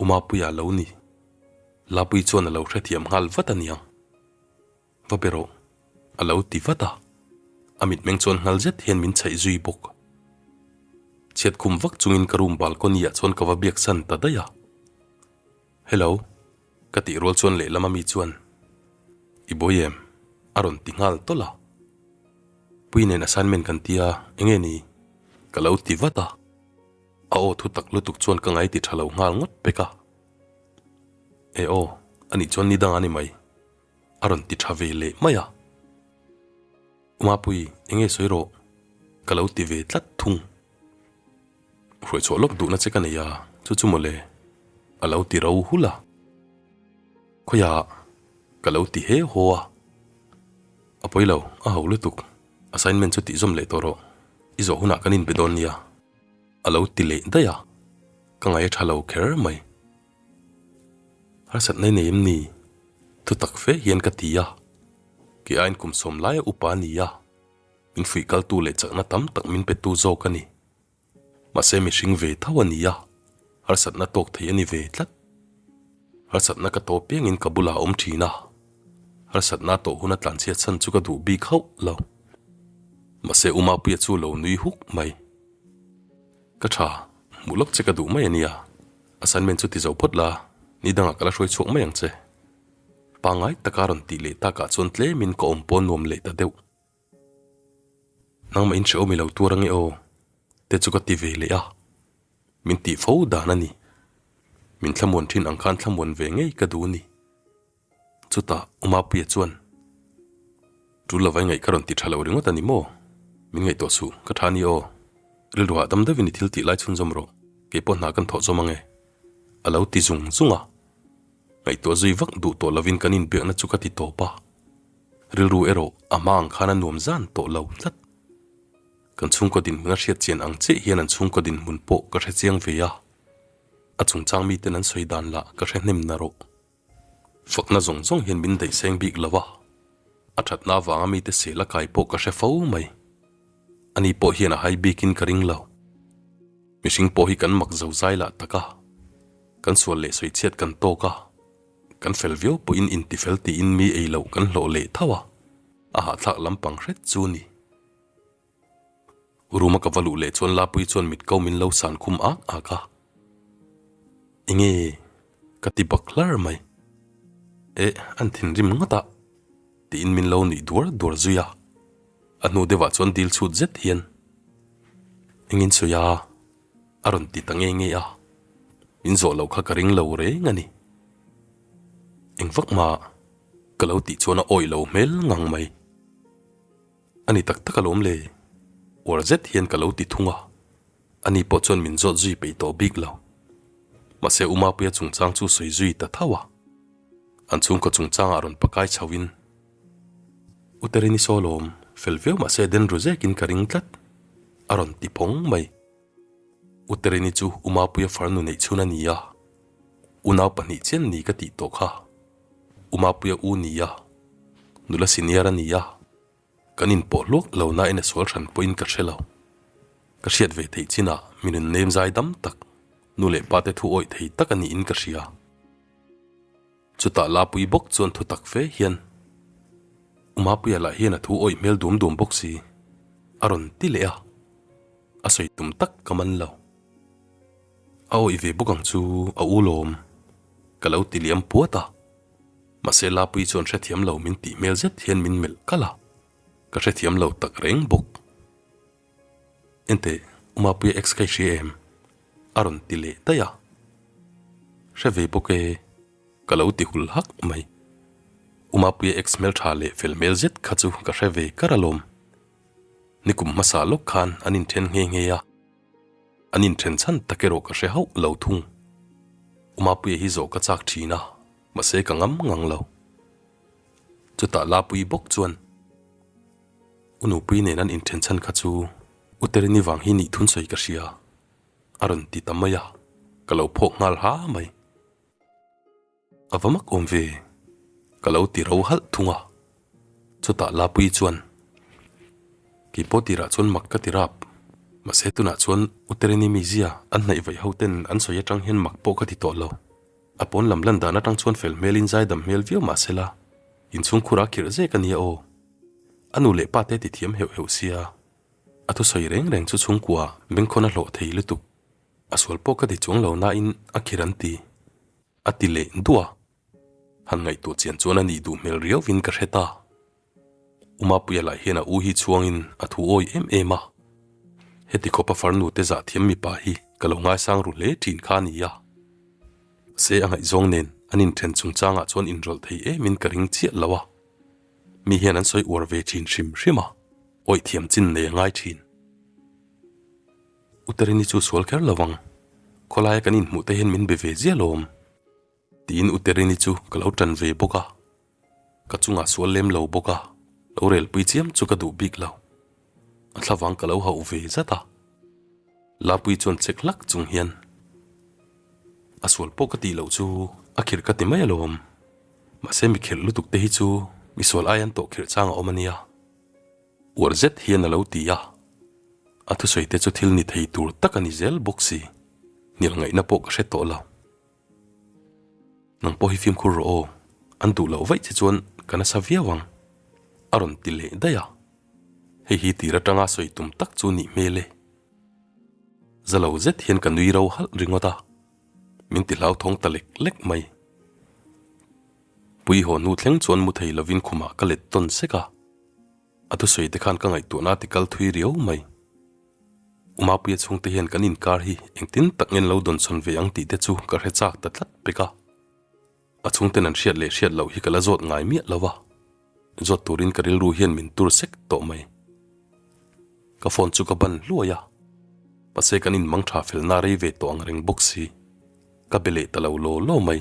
A: U Mapuia a lo ni. Lapui chuan a lo hrethiam nghal vat a niang. Va be rawh, a lo ti vat a. A mitmeng chuan nghal zet hian min chhaih zui bawk. Chhiat khum vak chungin ka room balcony ah chuan ka va biak san ta daih a. Hello, ka tih rual chuan lehlam ami chuan, I buai em? a rawn ti nghal tawlh a. Pui nen assignment kan tia, enge ni? Ka lo ti vat a. A aw thu tak lutuk chuan ka ngai ti tha lo nghal ngawt pek a. E aw, anih chuan ni dang a ni mai. A rawn ti tha ve leh mai a. Umapui, enge sawi rawh? Ka lo ti ve tlat thung. Hruaichhuah lawk duhna che ka nei a, chu chu mawle. A lo ti ro hul a. Khawiah ka lo ti he haw a. A pawi lo, a ho lutuk. Assignment chu tih zawm leh tawh rawh. I zawh hunah kan inbe dawn nia. A lo ti leh daih a, ka ngaih a tha lo kher mai. Harsatna i nei em ni? Thutak fe hian ka ti a. Kei aiin kum sawm laia upa a ni a, min fuih kaltu leh chakna tam tak min petu zawk a ni. Mahse mihring ve tho a ni a, harsatna tawk thei a ni ve tlat. Harsatna ka tawh piangin ka bulah a awm thin a, harsatna tawh huna tlanchhiat chhan chu ka duh bik hauh lo. Mahse U Mapuia chu lo nui huk mai. Ka tha, hmuh lawk che ka duh mai a nia, assignment chu ti zo phawt la, ni dangah ka la hruai chhuak mai ang che. Pangngai taka rawn tih leh takah chuan tlemin ka awm pawh nuam leh ta deuh. Nangmah in hrehawm i lo tuar ange aw te chu ka ti ve leh a, min tih fo dan a ni. Min thlamuan thin ang khan thlamuan ve ngei ka duh a ni. Chutah Umapuia chuan, Tul lova i ngaih ka rawn ti tha lo ringawt a ni maw? Min ngaihtuah suh, ka tha a ni aw. Rilru hahdam deuhin i thil tih lai chhunzawm rawh, kei pawh hna kan thawh zawm ange. A lo ti zung zung a. Ngaihtuah zui vak duh tawh lovin kan inbiakna chu ka ti tawp a. Rilru erawh a hma ang khan a nuam zan tawh lo tlat. Kan chhungkaw dinhmun a hriat chian ang chiah hian an chhungkaw dinhmun pawh ka hre chiang ve a, a chungchang miten an sawi dan lah ka hre hnem na rawh. Fakna zawng zawng hian min daih seng bik lo a, a thatna avanga mite sel a kai pawh ka hre fo mai. Ani pawh hian a hai bikin ka ring lo. Mihring pawh hi kan mak zo zai lah tak a, kan sual leh sawichhiat kan tawk a. Kan fel viau pawhin intifel tiin mi ei loh kan hlawh leh tho a, a hahthlak lampang hret chu ni. Room a ka va luh leh chuan Lapui chuan mit ko min lo san khum ak ak a. Enge ka ti bak hlar mai. Eh, an thinrim ngawt a, tiin min lo nuih duar duar zui a. A hnu deuhah chuan dil chhut zet hian, Engin sawi a? A rawn ti ta nge nge a, min zawh loh kha ka ring lo reng a ni. Eng vak mah ka lo tih chuan a awih lo hmel ngang mai. A ni tak tak alawm le, uar zet hian ka lo ti thung a. Ani pawh chuan min zawt zui peih tawh bik lo. Mahse U Mapuia chungchang chu sawi zui ta tho a. An chhungkaw chungchangah rawn pakai chho in, U Terini saw lawm, fel viau mahse den ru zekin ka ring tlat, a rawn ti phawng mai. U Terini chu U Mapuia farnu neih chhun a ni a, unau pahnih chian ni ka tih tawh kha. U Mapuia u ni a, nula senior a ni a. Kan inpawh hluak lo nain a sual hran pawhin ka hre lo. Ka hriat ve theih chinah mi nun nem zai dam tak, nu leh pa te thu awih thei tak a niin ka hria. Chutah Lapui bawk chuan thu tak fe hian, U Mapuia lah hian a thu awih hmel dum dum bawk si, a rawn ti leh a. A sawi tum tak ka man lo. A awih ve bawk ang chu a u lawm, ka lo ti liam puat a. Mahse Lapui chuan hrethiam lo min tih hmel zet hian min melh kalh a, ka hrethiam lo tak reng bawk. Enteh, U Mapuia ex kha i hria em? A rawn ti leh daih a. Hre ve bawk e, ka lo ti hul hak mai. U Mapuia ex hmeltha leh fel hmel zet kha chu ka hre ve kar alawm. Nikum hmasa lawk khan an inthen nghe nghe a. An inthen chhan tak erawh ka hre hauh lo thung. U Mapuia hi zawh ka chak thin a. Mahse ka ngam ngang lo. Chutah Lapui bawk chuan U Nupui nen an inthen chhan kha chu U Terini vang hi nih thun sawi ka hria a rawn ti ta mai a, ka lo phawk nghal ha mai. A va mak awm ve, ka lo ti ro halh thung a. Chutah Lapui chuan Kei pawh tirah chuan mak ka ti rap, mahse tunah chuan U Terini mizia an hnaih vaih ho ten an sawi atang hian mak pawh ka ti tawh lo. A pawn lam lan dan atang chuan fel hmelin zaidam hmel viau mah sela, inchhung khura khirh zek a nia aw. A nu leh pa te ti thiam heuh heuh sia, a thusawi reng reng chu chhungkua bengkhawn a hlawh thei lutuk. A sual pawh ka ti chuang lo nain a khirh an ti. A ti leh duah. Han ngaihtuah chian chuan a nih duh hmel riauvin ka hre ta. U Mapuia lah hian a u hi chhuangin a thu awi em em a. Heti khawpa farnu te zah thiam mipa hi ka lo ngaisang ru hle thin kha a ni a. Se a ngaihzawng nen an inthen chungchangah chuan inrawlh thei emin ka ring chiah lo a. Mi hian an sawi uar ve thin hrim hrim a, awih thiam chin nei a ngai thin. U Terini chu sual kher lo ang, khawlaia kan inhmuh te hian min be ve ziah lawm. Tiin U Terini chu ka lo tan ve bawk a, ka chungah sual lem lo bawk a, lo relpui chiam chu ka duh bik lo. A thlavang ka lo hauh ve zat a, Lapui chuan chek hlak chung hian, A sual pawh ka tih loh chu a khirh ka ti mai alawm, mahse mi khirh lutuk te hi chu mi sual ai an tawh khirh chang a awm a nia. Uar zet hian a lo ti a, a thusawi te chu thil ni thei tur tak a ni zel bawk si, hnial ngaihna pawh ka hre tawh lo. Nang pawh hi fimkhur rawh aw, an duh loh vaih che chuan ka nasa viau ang, a rawn ti leh daih a. Hei hi tir atanga sawi tum tak chu nih hmel e. Za lo zet hian ka nui ro halh ringawt a, min ti hlauthawng ta lek lek mai. Pui haw hnu thleng chuan mu thei lovin khumah ka let tawn sek a, a thusawi te khan ka ngaihtuahna a ti kal thui riau mai. U Mapuia chhungte hian kan inkar hi engtin tak ngen lo dawnsawn ve ang tih te chu ka hre chak ta tlat pek a. A chhungten an hriat leh hriat loh hi ka la zawt ngai miah lo a, zawt turin ka rilru hian min tur sek tawh mai. Ka phone chu ka ban hluai a, mahse kan inmang tha felna rei ve tawh ang reng bawk si, ka be leh ta lo law law mai.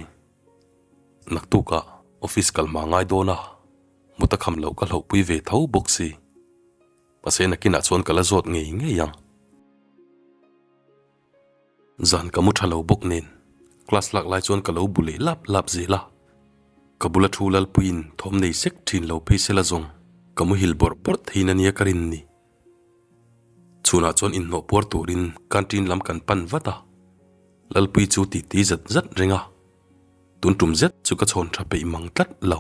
A: Naktukah office kal hma ngai dawn a, mut a kham loh ka hlauhpui ve tho bawk si. Mahse nakinah chuan ka la zawt ngei ngei ang. Zan ka mu tha lo bawk nen class lak lai chuan ka lo bu leh lap lap zel a. Ka bula thu Lalpuiin thawm nei sek thin lo phei sela zawng ka muhil bawrh bawrh thein ania ka rin ni. Chhunah chuan inhnawh puar turin canteen lam kan pan vat a. Lalpui chu titi zat zat reng a. Tun tum zet chu ka chhawn tha peih mang tlat lo.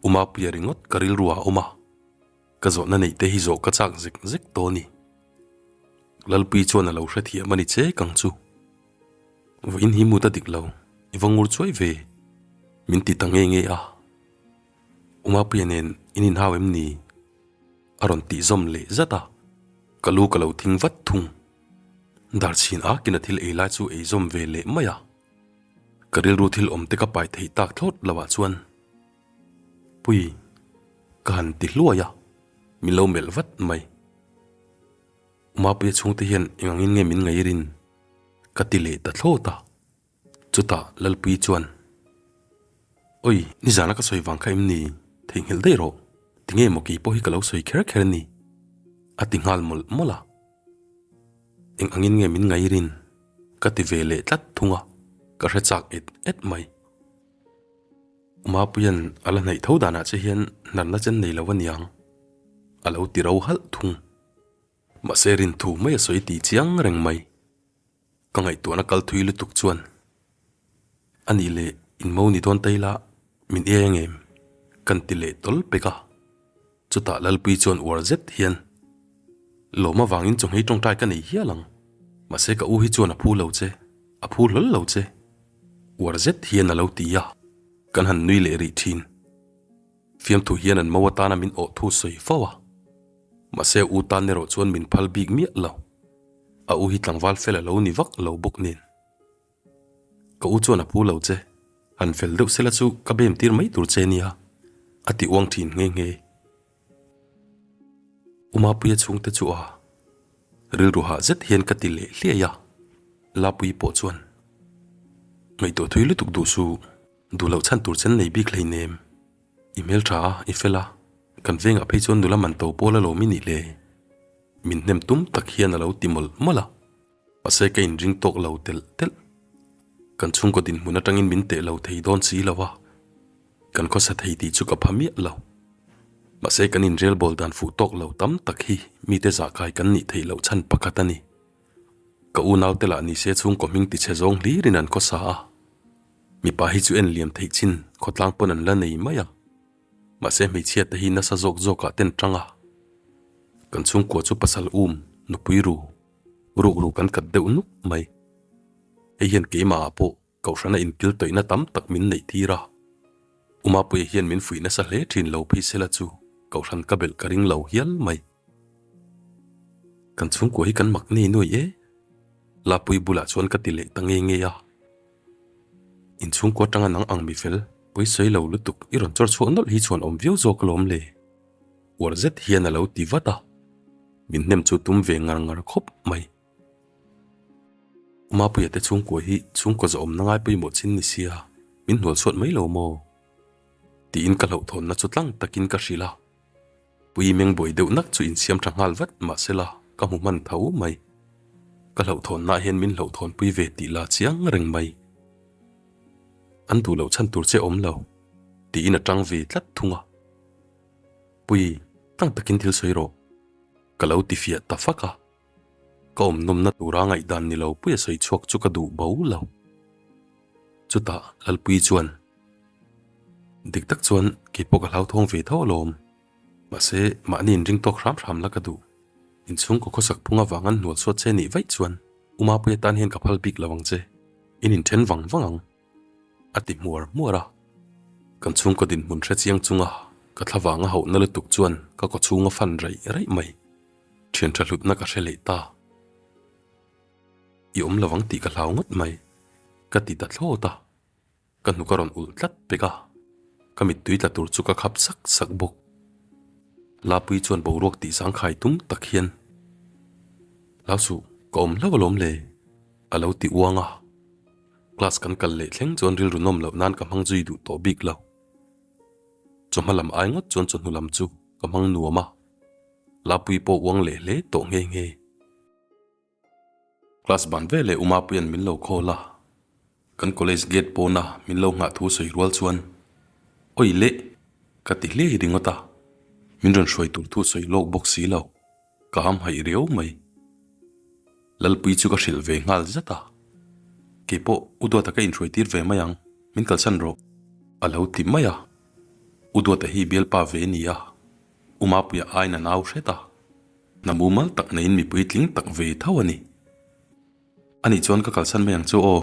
A: U Mapuia ringawt ka rilru ah a awm a. Ka zawhna neih te hi zawh ka chak zek zek tawh a ni. Lalpui chuan a lo hrethiam a ni che kang chu. Vawiin hi mut a dik lo, i va ngur chuai ve, min ti ta nge nge a. U Mapuia nen in inhau em ni? A rawn tih zawm leh zat a, ka lu ka lo thing vat thung. Darchhin akin a thil ei lai chu ei zawm ve leh mai a. Ka rilru thil awm te ka pai thei tak thlawt lo ah chuan. Pui, ka han ti hluai a, min lo melh vat mai. Umapuia chhungte hian eng angin nge min ngairin? Ka ti leh ta thlawt a. Chutah Lalpuii chuan, Oi, nizana ka sawi vang kha em ni? Theihnghilh daih rawh. Tinge maw kei pawh hi ka lo sawi kher kher ni? A ti nghal mawlh mawlh a. Eng angin nge min ngairin? Ka ti ve leh tlat thung a, ka hre chak et et mai. Mapuia'n a la hnaih tho danah che hian hnarna chen nei lo a niang, a lo ti ro halh thung. Mahse rinthu mai a sawi ti chiang reng mai. Ka ngaihtuahna kal thui lutuk chuan a nih leh in mo ni dawn ta ila min iai ang em? Kan ti leh tawl pek a. Chutah Lalpui chuan uar zet hian lawm avangin chawhmei tawngtai ka nei hial ang. Mahse ka u hi chuan a phu lo che, a phu hlawl lo che. Uar zet hian a lo ti a, kan han nui leh rih thin. Fiamthu hian an mo atana min awh thu sawi fo a. Mahse u tan erawh chuan min phal bik miah lo. A u hi tlangval fel a lo ni vak lo bawk nen. Ka u chuan a phu lo che, han fel deuh sela chu ka bem tir mai tur che nia, a ti uang thin nghe nghe. U Mapuia chhungte chu a rilru hah zet hian ka ti leh hliai a, Lapuii pawh chuan ngaihtuah thui lutuk duh suh, duh loh chhan tur chen nei bik hleinem, i hmeltha a, i fel a, kan vengah phei chuan nula man to pawl alawm i nih le. Min hnem tum tak hian a lo ti mawlh mawlh a, mahse ka inring tawk lo telh telh. Kan chhungkaw dinhmun atangin min teh lo thei dawn si lo a, kan khawsa thei tih chu ka pha miah lo. Mahse kan inrelbawl dan fuh tawk lo tam tak hi mite zahkai kan nih theih loh chhan pakhat a ni. Ka unaute lah nise chhungkaw hming tichhe zawng hlirin an khawsa a, mipa hi chu en liam theih chin khawtlang pawn an la nei mai a. Mahse hmeichhia te hi nasa zawk zawkah ten tang a, kan chhungkua chu pasal um, nupui ru, ruk ru kan kat deuh nuk mai. Hei hian keimahah pawh kohhrana inkil tawihna tam tak min neih tir a, Umapuia hian min fuih nasa hle thin lo phei sela chu kohhran ka belh ka ring lo hial mai. Kan chhungkua hi kan mak nei nuai e, Lapui bulah chuan ka ti leh ta nge nge a. Inchhungkaw atanga nang ang mi fel, pawisawi lo lutuk i rawn chawr chhuak nawlh hi chuan awm viau zawk alawm le. Uar zet hian a lo ti vat a, min hnem chu tum ve ngar ngar khawp mai. Mapuia te chhungkua hi chhungkaw zawhawmna ngai pawimawh chin ni sia, min hnual chhuat mai lo maw? Tiin ka hlauhthawnna chu tlang takin ka hrilh a. Pui meng buai deuh nak chu insiam tha nghal vat mahsela ka hmu hman tho mai. Ka hlauhthawnna hian min hlauhthawnpui ve tih la chiang reng mai. An duh loh chhan tur che awm lo, tiin a tang ve tlat thung a. Pui, tlang takin thil sawi rawh, ka lo ti fiah ta fak a. Ka awm nawmna tura ngaihdan ni lo puia sawi chhuak chu ka duh bo lo. Chutah Lalpui chuan, Dik tak chuan kei pawh ka hlauthawng ve tho alawm. Mahse, mahni inring tawk hram hram la ka duh. Inchhungkaw khawsak phung avang an hnual chhuat che nih vaih chuan U Mapuia tan hian ka phal bik lo ang che. In inthen vang vang ang. A ti hmuar hmuar a. Kan chhungkaw dinhmun hre chiang chunga ka thlavang a hauhna lutuk chuan ka kawchhung a fan raih raih mai. Thian tha hlutna ka hre leh ta. I awm lo ang tih ka hlau ngawt mai, ka ti ta thlawt a. Ka hnuk a rawn ulh tlat pek a, ka mittui tla tur chu ka khap sak sak bawk. Lapui chuan boruak tih zangkhai tum tak hian, Hlau suh, ka awm hlauh alawm le, a lo ti uang a. Class kan kal leh thleng chuan rilru nawm loh nan ka hmang zui duh tawh bik lo. Chawhma lam ai ngawt chuan chawhnu lam chu ka hmang nuam a, Lapui pawh uang leh hle tawh nghe nghe. Class ban ve leh Umapuia'n min lo call a, kan college gate pawna min lo nghah thu sawi rual chuan Awi leh! ka ti hliai ringawt a, min rawn hruai tur thu sawi lawk bawk si lo, ka hamhaih riau mai. Lalpui chu ka hrilh ve nghal zat a, Keipawh U Duata ka inhruai tir ve mai ang, min kalsan rawh a lo ti mai a, U Duata hi bialpa ve a ni a, Umapuia aiin a nau hret a. Hna mumal tak neiin mipui tling tak ve tho a ni. Ani chuan ka kalsan mai ang chu aw,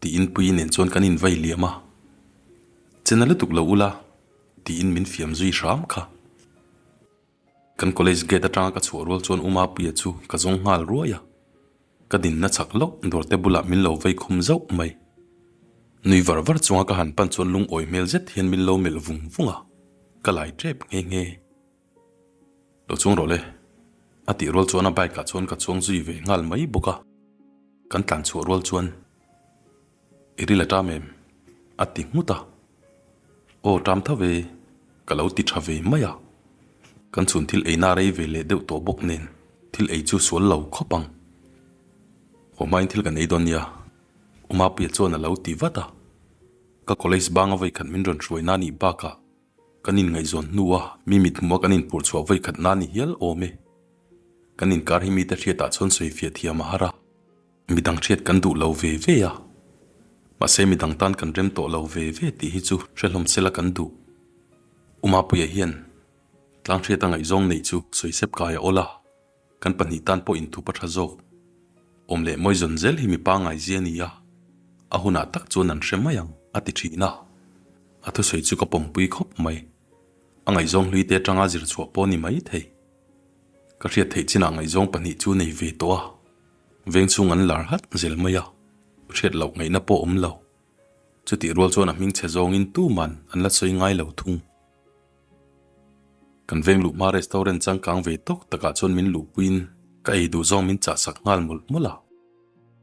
A: tiin Puii nen chuan kan invai liam a. Chena lutuk lo ula, tiin min fiam zui hram kha. Kan college gate atanga ka chhuah rual chuan U Mapuia chu ka zawng nghal ruai a. Ka dinna chak loh dawrte bulah min lo vei khum zauh mai. Nui var var chunga ka han pan chuan lungawi hmel zet hian min lo melh vung vung a, ka lai tep nghe nghe. Lo chung rawh le. A tih rual chuan a bike ah chuan ka chuang zui ve nghal mai bawk a, kan tlan chhuah rual chuan I ril a ṭam em? A ti nghut a. Aw ṭam tho ve, ka lo ti ṭha ve mai a. Kan chhun thil eina rei ve leh deuh tawh bawk nen thil ei chu sual lo khawp ang. Haw hmain thil kan ei dawn nia, U Mapuia chuan a lo ti vat a. Ka college banga vawikhat min rawn hruai na nih bakah kan inngaihzawn hnua mi mithmua kan inphurh chhuah vawikhat na ni hial awm e. Kan inkar hi mite hriatah chuan sawifiah thiam a har a. Midang hriat kan duh lo ve ve a, mahse midang tan kan rem tawh lo ve ve tih hi chu hre hlawm sela kan duh. U Mapuia hian tlang hriata ngaihzawng neih chu sawisep kai a awl a, kan pahnih tan pawh inthup a tha zawk. Awm leh mawi zawn zel hi mipa ngaizia a ni a, a hunah tak chuan an hre mai ang a ti thin a, a thusawi chu ka pawmpui khawp mai. A ngaihzawng hlui te atanga zir chhuah pawh a ni mai thei. Ka hriat theih chinah ngaihzawng pahnih chu nei ve tawh a. Veng chhung an lar hat zel mai a, hriat loh ngaihna pawh awm lo. Chutih rual chuan a hming chhe zawngin tuman an la sawi ngai lo thung. Kan veng luh hma restaurant changkang ve tawk takah chuan min luhpuiin ka ei duh zawng min chahsak nghal mawlh mawlh a.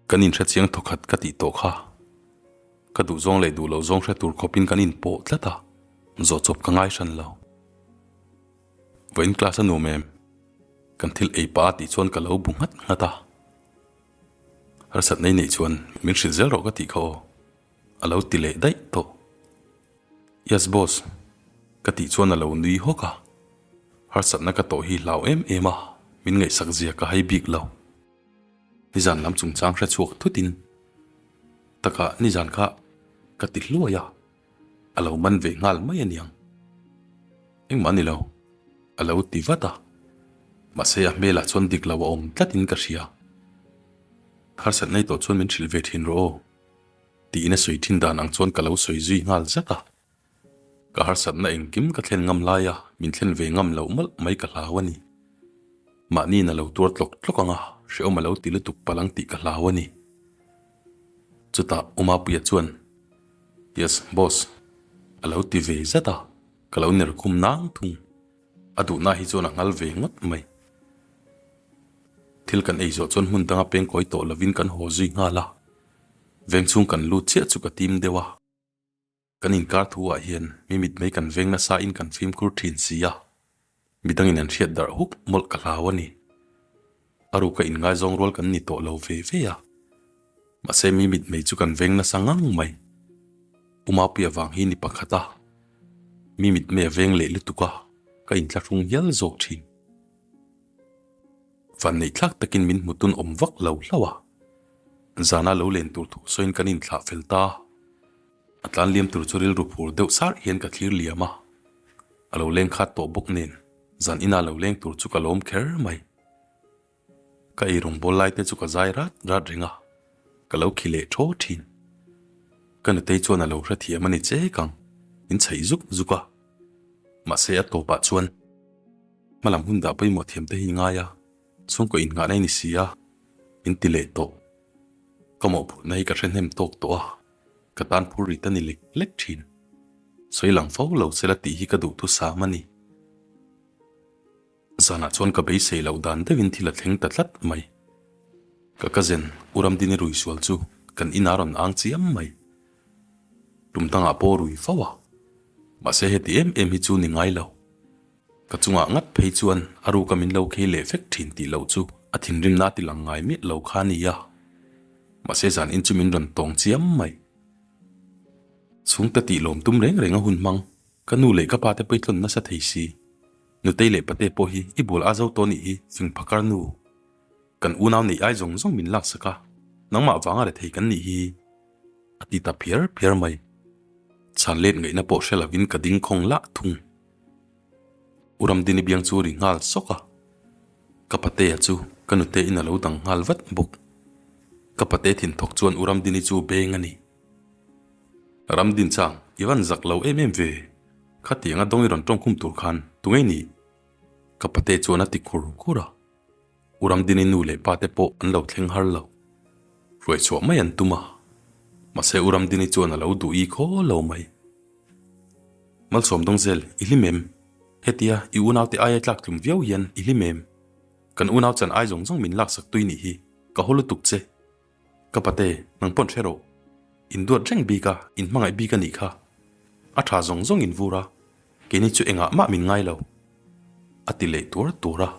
A: Kan inhre chiang thawkhat ka tih tawh kha. Ka duh zawng leh duh loh zawng hre tur khawpin kan inpawh tlat a, zawh chawp ka ngai hran lo. Vawiin class a nuam em? Kan thil ei pah a tih chuan ka lo bu nghat nghat a. Harsat nei neih chuan min hrilh zel rawh ka tih kha aw. A lo ti leh daih tawh. Yes boss. Ka tih chuan a lo nui hawk a. Harsatna ka tawh hi hlau em em a, min ngaihsak zia ka hai bik lo. Nizan lam chungchang hre chhuak thutin takah nizan kha ka ti hluai a. A lo man ve nghal mai a niang. Engmah ni lo, a lo ti vat a. Mahse a hmelah chuan dik lo a awm tlatin ka hria. Harsat nei tawh chuan min hrilh ve thin rawh aw, tiin a sawi thin dan ang chuan ka lo sawi zui nghal zat a. Ka harsatna engkim ka thlen ngam lai a, min thlen ve ngam loh mawlh mai ka hlau a ni. Mahniin a lo tuar tlawk tlawk ang a, hrehawm a lo ti lutuk palh ang tih ka hlau a ni. Chutah U Mapuia chuan, Yes, boss, a lo ti ve zat a, ka lo ner khum nang thung. A duhna hi chuan a nghal ve ngawt mai. Thil kan ei zawh chuan hmun danga pengkawi tawh lovin kan haw zui nghal a, vengchhung kan lut chiah chu ka tim deuh a. Kan inkar thu ah hian mi mitmei kan veng nasa in kan fimkhur thin si a, midangin an hriat darh huk mawlh ka hlau a ni. A ruka inngaizawng rual kan ni tawh lo ve ve a, mahse mi mitmei chu kan veng nasa ngang mai. U Mapuia vang hi ni pakhat a, mi mitmei a veng leh lutuk a, ka inthlahrung hial zawk thin. Vanneih thlak takin min hmu tun awm vak lo hlauh a, zana lo len tur thu sawiin kan inthlah fel ta. A tlan liam tur chu rilru phur deuh sar hian ka thlir liam a, a lo leng khat tawh bawk nen zan ina lo leng tur chu ka lawm kher mai. Ka ei rawngbawl lai te chu ka zai rat rat reng a, ka lo khi leh thaw thin. Ka nutei chuan a lo hrethiam a ni chek ang, min chheih zuk zuk a. Mahse a tawpah chuan hmalam hun dah pawimawh thiam te hi ngai a, chhungkaw innghahna i ni si a, min ti leh tawh. Ka mawhphurhna hi ka hre hnem tawk tawh a. Ka tan phur rit a ni lek lek thin. Sawi lang fo lo sela tih hi ka duh thusam a ni. Zanah chuan ka beisei loh dan deuhin thil a thleng ta tlat mai. Ka cousin U Ramdini rui sual chu kan inah rawn ang chiam mai. Tum dangah pawh rui fo a. Mahse heti em em hi chu ni ngai lo. Ka chungah ngat phei chuan a ruka min lo khei leh vek thin tih loh chu a thinrimna a ti lang ngai miah lo kha a ni a. Mahse zan in chu min rawn tawng chiam mai. Chhungte tih lawm tum reng reng a hun hmang, ka nu leh ka pa te pawh i tlawn nasa thei si. Nutei leh pate pawh hi i bual a zo tawh nih hi fing phakar nu. Kan unau neih ai zawng zawng min laksak a, nangmah vanga rethei kan nih hi a ti ta phiar phiar mai. Chhan let ngaihna pawh hre lovin ka ding khawng lah thung. U Ramdini biang chu ri nghal sawk a, ka patea chu ka nute in a lo dang nghal vat bawk. Ka pate thinthawk chuan U Ramdini chu beng a ni. Ramdin chang, i van zak lo em em ve, khatianga dawng i rawn tawngkhum tur khan tunge i nih? Ka pate chuan a ti khur khur a. U Ramdini nu leh pa te pawh an lo thleng har lo. Hruai chhuah mai an tum a, mahse U Ramdini chuan a lo duh i khaw lo mai. Malsawm Dawngzel, i hlim em? Hetia i unaute aia tlak tlum viau hian i hlim em? Kan unau chan ai zawng zawng min laksak tui nih hi, ka haw lutuk che. Ka pate, nang pawn hre rawh. In duat reng bik a, in hmangaih bik a nih kha. A tha zawng zawng in vur a, keini chu engah mah min ngai lo. A ti leh tuar tuar a,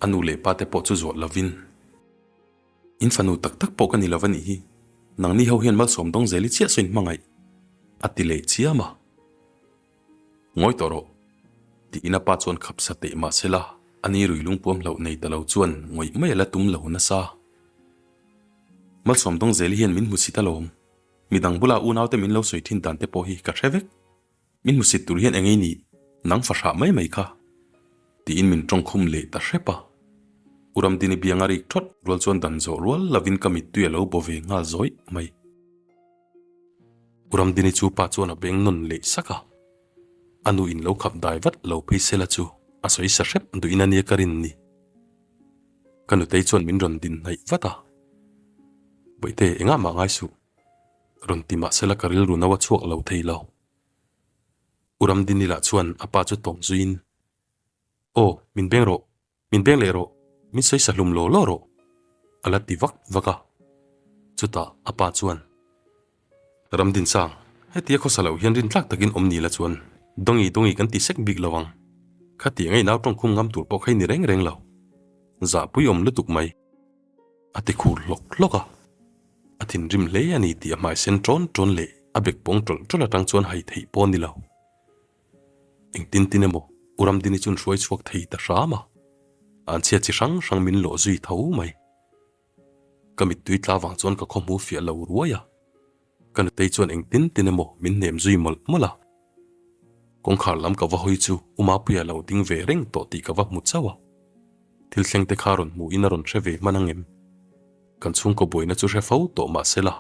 A: a nu leh pa te pawh chu zawh lovin. In fanu tak tak pawh ka ni lo a nih hi, nangni ho hian malsawm dawng zel i chiah saw in hmangaih, a ti leh chiam a. Ngawi tawh rawh, tiin a pa chuan khap sa teh mah sela, a ni rui lungpuam hlauh nei ta lo chuan ngawih mai a la tum lo nasa. Malsawm dawng zel hian min hmu sit alawm, midang bula unaute min lo sawi thin dan te pawh hi ka hre vek. Min hmu sit tur hian eng ei nih, nang fahrah mai mai kha, tiin min tawngkhum leh ta hrep a. U Ramdini biang a rik thawt rual chuan dan zawh rual lovin ka mittui a lo baw ve nghal zawih mai. U Ramdini chu pa chuan a beng nawn leh sak a, a nu in lo khap dai vat lo phei sela chu a sawi sa hrep duhin a nia ka rin ni. Ka nutei chuan min rawn din hnaih vat a, Bawihte engah mah ngai suh, rawn ti mah sela ka rilru no a chhuak lo thei lo. U Ramdini lah chuan a pa chu tawng zuiin, Aw, min beng rawh, Min beng leh rawh, min sawi sa hlum law law rawh, a la ti vak vak a. Chutah a pa chuan, Ramdinsang, hetia khawsa loh hian rintlak takin awm ni la chuan Dawngi Dawngi kan ti sek bik lo ang. Khatiang a inau tawngkhum ngam tur pawh kha i ni reng reng lo. Zahpui awm lutuk mai. A ti khur hlawk hlawk a. A thinrim hle a ni tih a hmai sen ṭawn ṭawn leh a bek pawng ṭawlh ṭawlh aṭang chuan hai theih pawh a ni lo. Engtin tin emaw U Ramdini chuan hruai chhuak thei ta hram a, an chhia chi hrang hrang min lawh zui tho mai. Ka mittui tla vang chuan ka khawhmu fiah lo ruai a, ka nutei chuan engtin tin emaw min hnem zui mawlh mawlh a. Kawngkhar lam ka va hawi chu U Mapuia lo ding ve reng tawh tih ka va hmu chauh a, thil thleng te kha rawn hmuhin a rawn hre ve hman ang em? Kan chhungkaw buaina chu hre fo tawh mahsela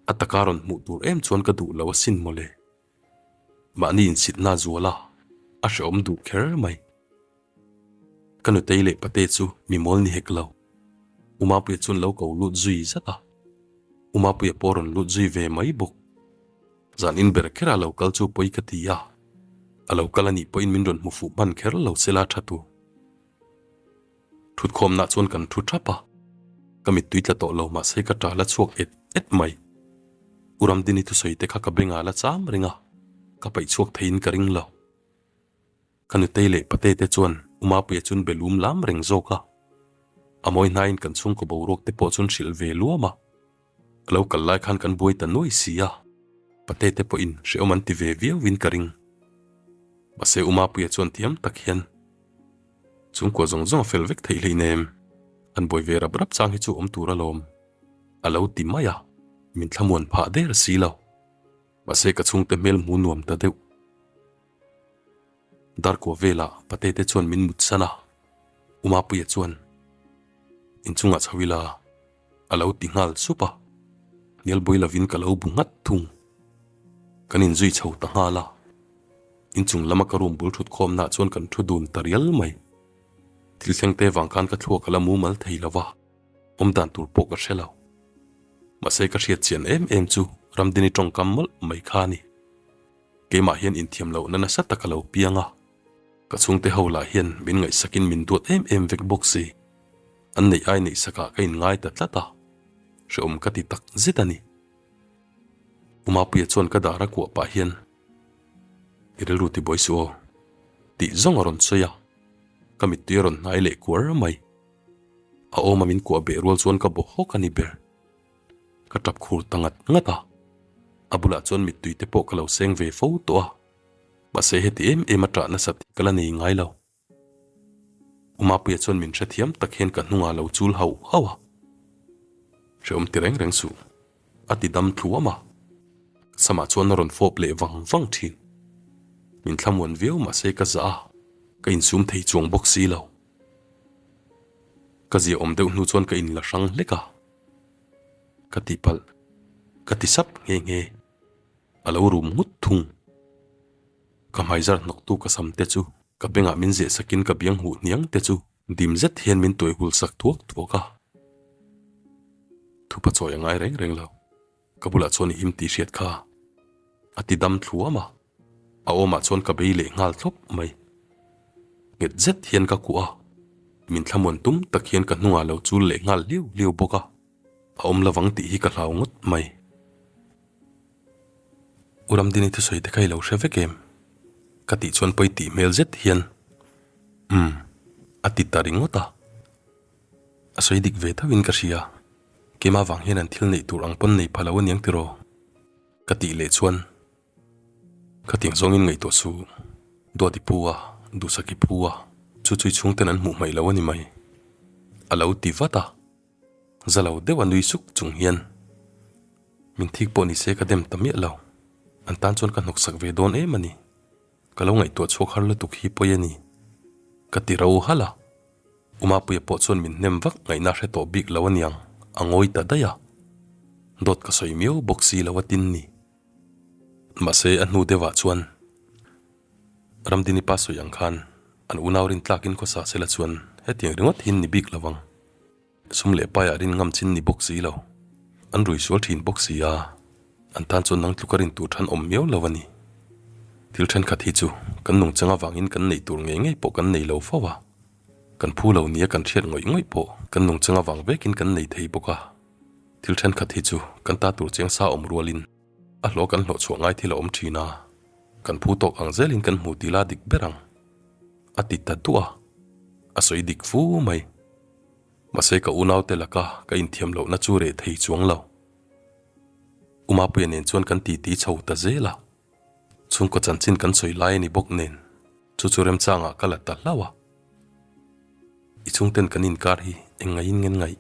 A: a taka rawn hmuh tur em chuan ka duh lo asin mawle. Mahni insitna zual a, a hrehawm duh kher mai. Ka nutei leh pate chu mi mawl ni hek lo. U Mapuia chuan lo ko lut zui zat a. U Mapuia pawh rawn lut zui ve mai bawk. Zan in ber kher a lo kal chu pawi ka ti a, a lo kal anih pawhin min rawn hmu fuh hman kher lo sela tha tur. Thutkhawmnah chuan kan thu thap a, ka mittui tla tawh lo mahse ka ṭal a chhuak et et mai. U Ramdini thusawi te kha ka bengah la cham reng a, ka paih chhuak theiin ka ring lo. Ka nutei leh pate te chuan U Mapuia chuan be lum lam reng zawk a, a mawi hnaiin kan chhungkaw boruak te pawh chuan hrilh ve luam a. A lo kal lai khan kan buai ta nuai si a, pate te pawhin hrehawm an ti ve viauin ka ring. Mahse U Mapuia chuan thiam tak hian Chhungkua zawng zawng a fel vek theih hleinem, an buai ve rap rap chang hi chu awm tur alawm, a lo ti mai a, min thlamuan phah der si lo. Mahse ka chhungte hmel hmu nuam ta deuh. Darkua velah pate te chuan min mut san a, U Mapuia chuan, Inchungah chho ila. A lo ti nghal sup a, hnial buai lovin ka lo bu nghat thung. Kan inzui chho ta nghal a, inchung lama ka room bul thut khawmnaah chuan kan thu dun ta rial mai. Thil thleng te vang khan ka thluak a la mumal thei lo va, awm dan tur pawh ka hre lo. Mahse ka hriat chian em em chu Ramdini tawngkam mawlh mai kha a ni. Keimah hian inthiam lohna nasa tak a lo piang a, ka chhungte ho lah hian min ngaihsakin min duat em em vek bawk si. An neih ai neih sakah ka inngai ta tlat a, hrehawm ka ti tak zet a ni. U Mapuia chuan ka dar a kuah pah hian, I rilru ti buai suh aw, tih zawng a rawn sawi a, ka mittui a rawn hnai leh kuar mai. A awma min kuah beh rual chuan ka bawh hawk a ni ber. Ka tap khur ta ngat ngat a, a bulah chuan mittui te pawh ka lo seng ve fo tawh a, mahse heti em em a ṭah nasat hi ka la nei ngai lo. U Mapuia chuan min hrethiam tak hian ka hnungah lo chul hauh hauh a, Hrehawm ti reng reng suh, a ti dam thluam a, samah chuan a rawn fawp leh vang vang thin. Min thlamuan viau mahse ka zah a, ka insum thei chuang bawk si lo. Ka zia awm deuh hnu chuan ka inla hrang hlek a, ka tihpalh, ka ti sap nghe nghe, a lo rum nghut thung. Ka hmaizar hnawktu ka sam te chu ka bengah min zeh sakin ka biang huh hniang te chu dim zet hian min tuai hul sak thuak thuak a. Thupa chawi a ngai reng reng lo, ka bulah chuan i him tih hriat kha a ti dam thluam a, a awmah chuan ka bei leh nghal thlawp mai. Nghet zet hian ka kuah a. Min thlamuan tum tak hian ka hnungah lo chul leh nghal liu liu bawk a, a awm lovang tih hi ka hlau ngawt mai. U Ramdini thusawi te kha i lo hre vek em? Ka tih chuan pawi tih hmel zet hian Umm a ti ta ringawt a. A sawi dik ve tho in ka hria, keimah vang hian an thil neih tur ang pawn nei pha lo aniang tiraw? Ka tih leh chuan Khatiang zawngin ngaihtuah su, Duat i phu a, Duhsak i phu a, chu chu i chhungten an hmuh hmaih lo a ni mai. A lo ti vat a, za lo deuh a nui suk chung hian, Min thik pawh ni se ka dem ta miah lo, an tan chuan ka hnawksak ve dawn em a ni, ka lo ngaihtuah chhuak har lutuk hi pawi a ni, ka ti ro halh a. Umapuia pawh chuan min hnem vak ngaihna hre tawh bik lo aniang, a ngawi ta daih a, dawt ka sawi miau bawk si lo a tin ni. Mahse a hnu deuhah chuan Ramdini pa sawi ang khan an unau rin tlakin khawsa sela chuan hetiang ringawt hi ni bik lo ang. Sum leh paiah rin ngam chin ni bawk si lo. An rui sual thin bawk si a, an tan chuan nang tluka rin tur than awm miau lo a ni. Thil thenkhat hi chu kan nungchang avangin kan neih tur ngei ngei pawh kan nei lo fo a, kan phu lo nia kan hriat ngawih ngawih pawh kan nungchang avang vekin kan nei thei bawk a. Thil thenkhat hi chu kan ta tur chiang sa awm rualin a hlawh kan hlawh chhuah ngai thil a awm thin a, kan phu tawk ang zelin kan hmu tila dik ber ang, a ti ta duah a, a sawi dik fu mai. Mahse ka unaute laka ka inthiam lohna chu reh thei chuang lo. Umapuia nen chuan kan titi chho ta zel a, chhungkaw chanchin kan sawi lai a ni bawk nen chu chu remchangah ka la ta hlauh a. I chhungten kan inkar hi eng ngaihin ngen ngaih?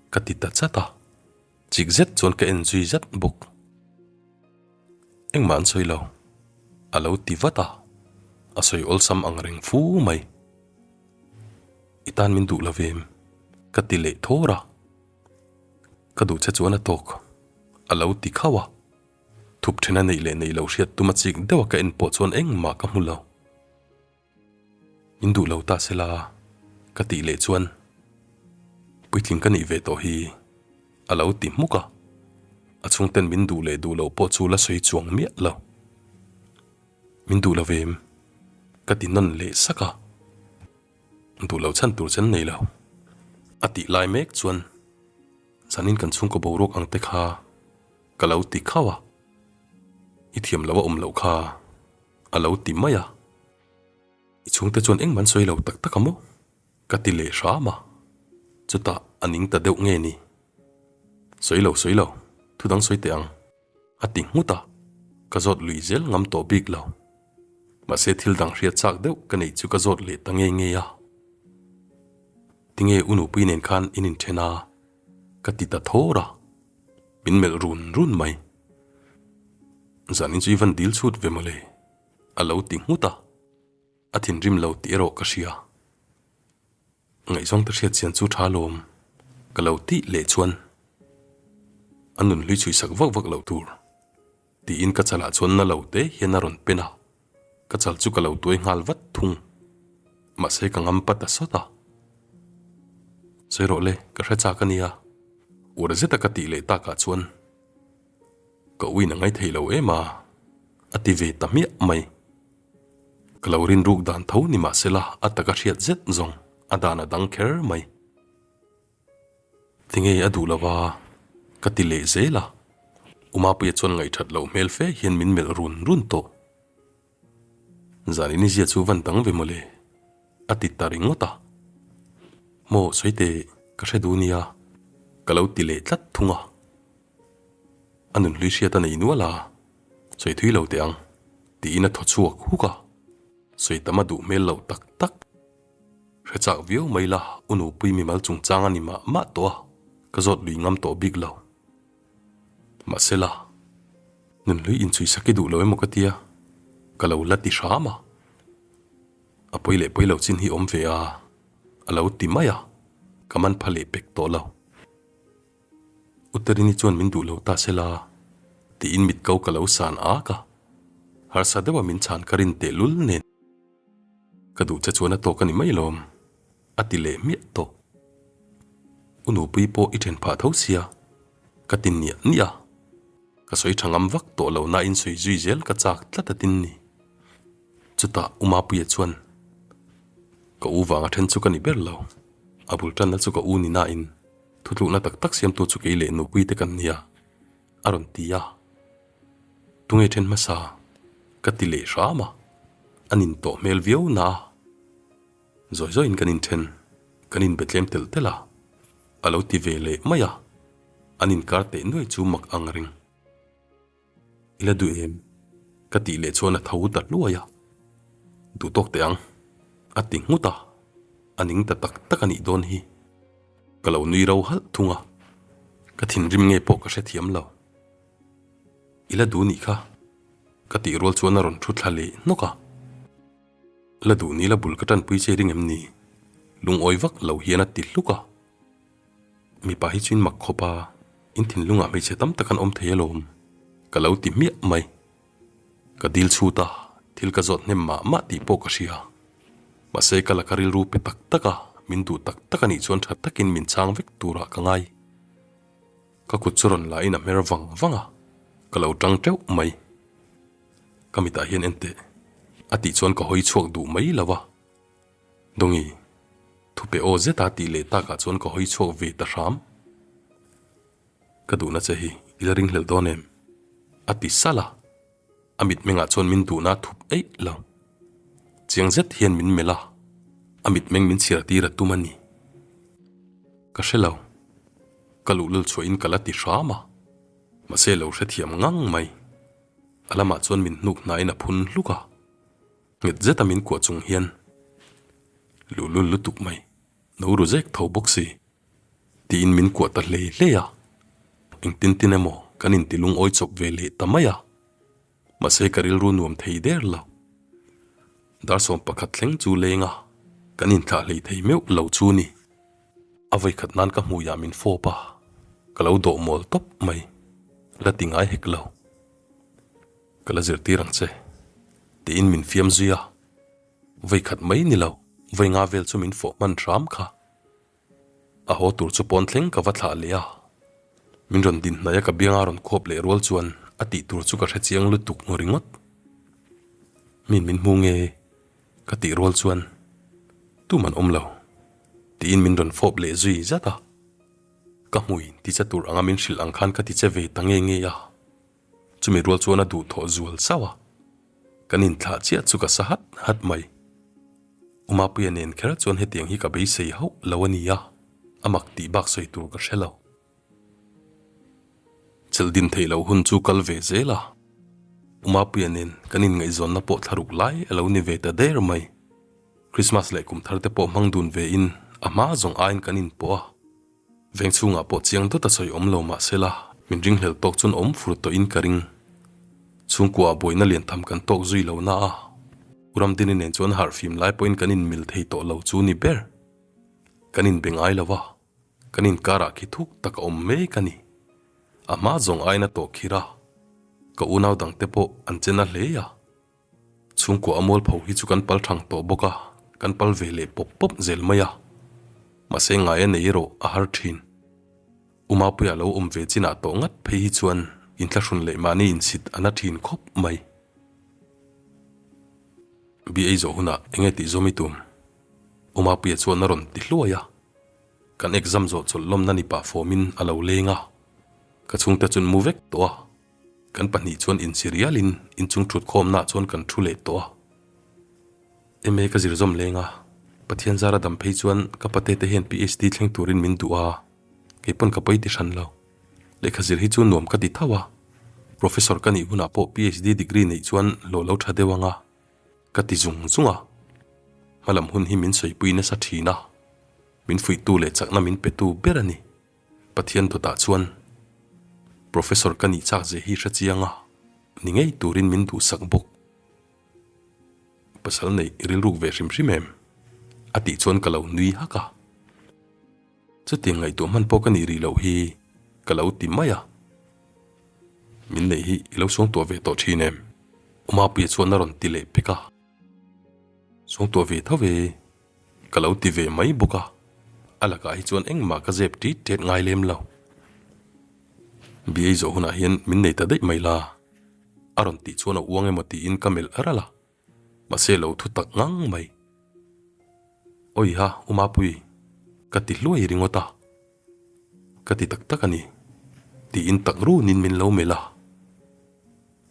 A: Ka ti ta chat a, chik zet chuan ka en zui zat bawk. Engmah an sawi lo, a lo ti vat a, a sawi awlsam ang reng fu mai. I tan min duh lo vem? Ka ti leh thawr a, ka duh che chuan a tawk, a lo ti khauh a, thup then a neih leh neih loh hriat tum a chik deuh a ka en pawh chuan engmah ka hmu lo. In duh lo ta sela ka tih leh chuan puitling ka nih ve tawh hi a lo ti hmuk a, a chhungten min duh leh duh loh pawh chu la sawi chuang miah lo. Min duh lo vem ka ti nawn leh sak a, duh lo chhan tur chen nei lo a tih lai mek chuan zanin kan chhungkaw boruak ang te kha ka lo ti khauh a, i thiam lo a awm loh kha a lo ti mai a. I chhungte chuan engmah an sawi lo tak tak a maw? Ka ti leh hram a, chutah a ning ta deuh nge ni? Sawi lo, sawi lo, thu dang sawi teh ang, a ti nghut a, ka zawt lui zel ngam tawh bik lo. Mahse thil dang hriat chak deuh ka neih chu ka zawt leh ta ngei ngei a. Tinge u nupui nen khan in inthen a? Ka ti ta thawr a, min melh run run mai. Zanin chu i van dil chhut ve mawle. A lo ti nghut a, a thinrim lo tih erawh ka hria. Ngaihzawng te hriat chian chu tha lawm ka lo tih leh chuan a nun hlui chhui sak vak vak loh tur tiin ka chalah chuan na lo te hian a rawn pen a, ka chal chu ka lo tuai nghal vat thung. Mahse ka ngam pat a sawt a. Sawi rawh le, ka hre chak a nia, uar zeta ka tih leh takah chuan Ka uin a ngaithei lo em a, a ti ve ta hmiah mai. Ka lo rinruk dan tho ni mahsela a taka hriat zet zawng a dan a dang kher mai. Tinge a duh lova ka ti leh zel a, Umapuia chuan ngaihthat loh hmel fe hian min melh run run tawh. Zan inizia chu van dang ve mawle, a ti ta ringawt a. Maw sawi teh ka hre duh nia, ka lo ti leh tlat thung a. A nun hlui hriat a nei nual a, sawi thui lo teh ang, tiin a thaw chhuak huk a, sawi tam a duh hmel loh tak tak. Hre chak viau mai la, u nupui mimal chungchang a ni mah mah tawh a, ka zawt lui ngam tawh bik lo. Mahsela, nun hlui inchhui sak i duh lo emaw ka tia, ka lo la ti hram a. A pawi leh pawi lo chin hi awm ve a, a lo ti mai a, ka man pha leh pek tawh lo. Uterini chuan min duh lo ta sela tiin mit ko ka lo san ak a, harsa deuha min chhan ka rin tehlul nen ka duh che chuan a tawk a ni mai lawm a ti leh hmiah tawh. U nupui pawh i then phah tho sia ka ti niah niah a, ka sawi tha ngam vak tawh lo nain sawi zui zel ka chak tlat a tin ni. Chutah U Mapuia chuan. Ka u vanga then chu ka ni ber lo. A bul tanna chu ka u ni nain thutlukna tak tak siamtu chu kei leh nupui te kan nia, a rawn ti a. Tunge then hmasa? Ka ti leh hram a, a nin tawh hmel viau na a. Zawi zawiin kan inthen, kan inbe tlem telh telh a, a lo ti ve leh mai a, an inkar teh nuai chu mak ang reng. I la duh em? Ka tih leh chuan a tho ta hluai a, Duh tawk teh ang, a ti nghut a, a ning ta tak tak a nih dawn hi. Ka lo nui ro halh thung a, ka thinrim nge pawh ka hrethiam lo. I la duh nih kha, ka tih rual chuan a rawn thu thla leh hnawk a. La duh ni la bul ka tanpui che ring em ni? Lungawi vak lo hian a ti hluk a. Mipa hi chu in mak khawp a, in thinlungah hmeichhe tam tak an awm thei alawm, ka lo ti hmiah mai. Ka dil chhut a, thil ka zawt hnem mah mah tih pawh ka hria. Mahse ka laka rilru pe tak tak a, min duh tak tak a nih chuan tha takin min chhang vek turah ka ngai. Ka kut chu rawn la in a hmer vang vang a, ka lo tang teuh mai. Ka mitah hian en teh, a tih chuan ka hawi chhuak duh mai lo a. Dawngi, thupe aw zeta tih leh takah chuan ka hawi chhuak ve ta hram. Ka duhna che hi i la ringhlel dawn em? A ti salh a, a mitmengah chuan min duhna a thup eih lo. Chiang zet hian min melh a, a mitmeng min chhiar tir a tum a ni. Ka hre lo, ka luhlul chhuahin ka la ti hram a, mahse lo hrethiam ngang mai. A lamah chuan min hnuk hnaiin a phun hluk a. Nghet zeta min kuah chung hian luhlul lutuk mai, no ru zek tho bawk si tiin min kuah ta hlei hlei a. Engtin tin emaw kan inti lungawi chawp ve leh ta mai a, mahse ka rilru nuam thei der lo. Darsawm pakhat thleng chu leng a, kan inthlah hlei thei meuh lo chu ni. A vawikhat nan ka hmuiah min fawp a, ka lo dawh mawl tawp mai, la ti ngai hek lo. Ka la zirtir ang che, tiin min fiam zui a, vawikhat mai ni lo, vawi nga vel chu min fawh hman hram kha. A haw tur chu pawn thleng ka va thlah leh a, min rawn din hnaih a ka bianga rawn khuap leh rual chuan a tih tur chu ka hre chiang lutuk ringawt. Min min hmu nge? Ka tih rual chuan tum an awm lo, tiin min rawn fawp leh zui zat a, ka hmui tiche tur anga min hrilh ang khan ka tiche ve ta nge nge a. Chumi rual chuan a duhthawh zual sauh a, kan inthlah chiah chu ka sa hat hat mai. Umapuia nen kher chuan hetiang hi ka beisei hauh lo a nia, a mak tih bak sawi tur ka hre lo. Chelh din theih loh hun chu kal ve zel a, Umapuia nen kan inngaihzawnna pawh thlaruk lai a lo ni ve ta der mai. Christmas leh kum thar te pawh hmang dun ve in a hma zawng aiin kan inpawh a. Veng chhungah pawh chiang dawt a sawi awm lo mah sela, min ringhlel tawk chuan awm fur tawhin ka ring. Chhungkuaah buaina lian tham kan tawk zui lo na a, U Ramdini nen chuan harhfim lai pawhin kan inmil thei tawh lo chu ni ber. Kan inbe ngai lo a, kan inkarah khi thuk tak a awm mek a ni. A hma zawng aiin a tawh khir a, ka unau dangte pawh an che na hle a. Chhungkua a mualpho hi chu kan pal thang tawh bawk a, kan pal ve leh pawp pawp zel mai a. Mahse ngai a nei erawh a har thin. U Mapuia lo awm ve chinah tawh ngat phei hi chuan inthlahrun leh mahni insit a na thin khawp mai. BA zawh hunah enge tih zawm i tum? U Mapuia chuan a rawn ti hluai a. Kan exam zawh chawlh lawmna ni pah fawmin a lo leng a. Ka chhungte chuan mu vek tawh a. Kan pahnih chuan insi rialin inchung thutkhawmnaah chuan kan thu leh tawh a. MA ka zir zawm leng a, Pathian zara dam phei chuan ka pate te hian PhD thleng turin min duh a, kei pawn ka pawi ti hran lo. Lehkha zir hi chu nuam ka ti tho a, Professor ka nih hunah pawh PhD degree neih chuan hlawh lo tha deuh ang a, ka ti zung zung a. Hmalam hun hi min sawipui nasa thin a, min fuihtu leh chakna min petu ber a ni. Pathian dawtah chuan Professor ka nih chak ze hi hre chiang a, ni ngei turin min duhsak bawk. Pasal neih rilruk ve hrim hrim em? A tih chuan ka lo nui hak a. Chutiang ngaihtuah hman pawh ka nih rih loh hi ka lo ti mai a. Min neih hi i lo suangtuah ve tawh thin em? Umapuia chuan a rawn ti leh pek a. Suangtuah ve tho ve. Ka lo ti ve mai bawk a, a lakah hi chuan engmah ka zep ṭit ṭet ngai lem lo. Biei zawh hunah hian min nei ta daih mai la, a rawn tih chuan a uang emaw tiin ka melh ral a, mahse lo thu tak ngang mai. Awiha, U Mapui, ka ti hluai ringawt a. Ka ti tak tak a ni, tiin tak runin min lo melh a.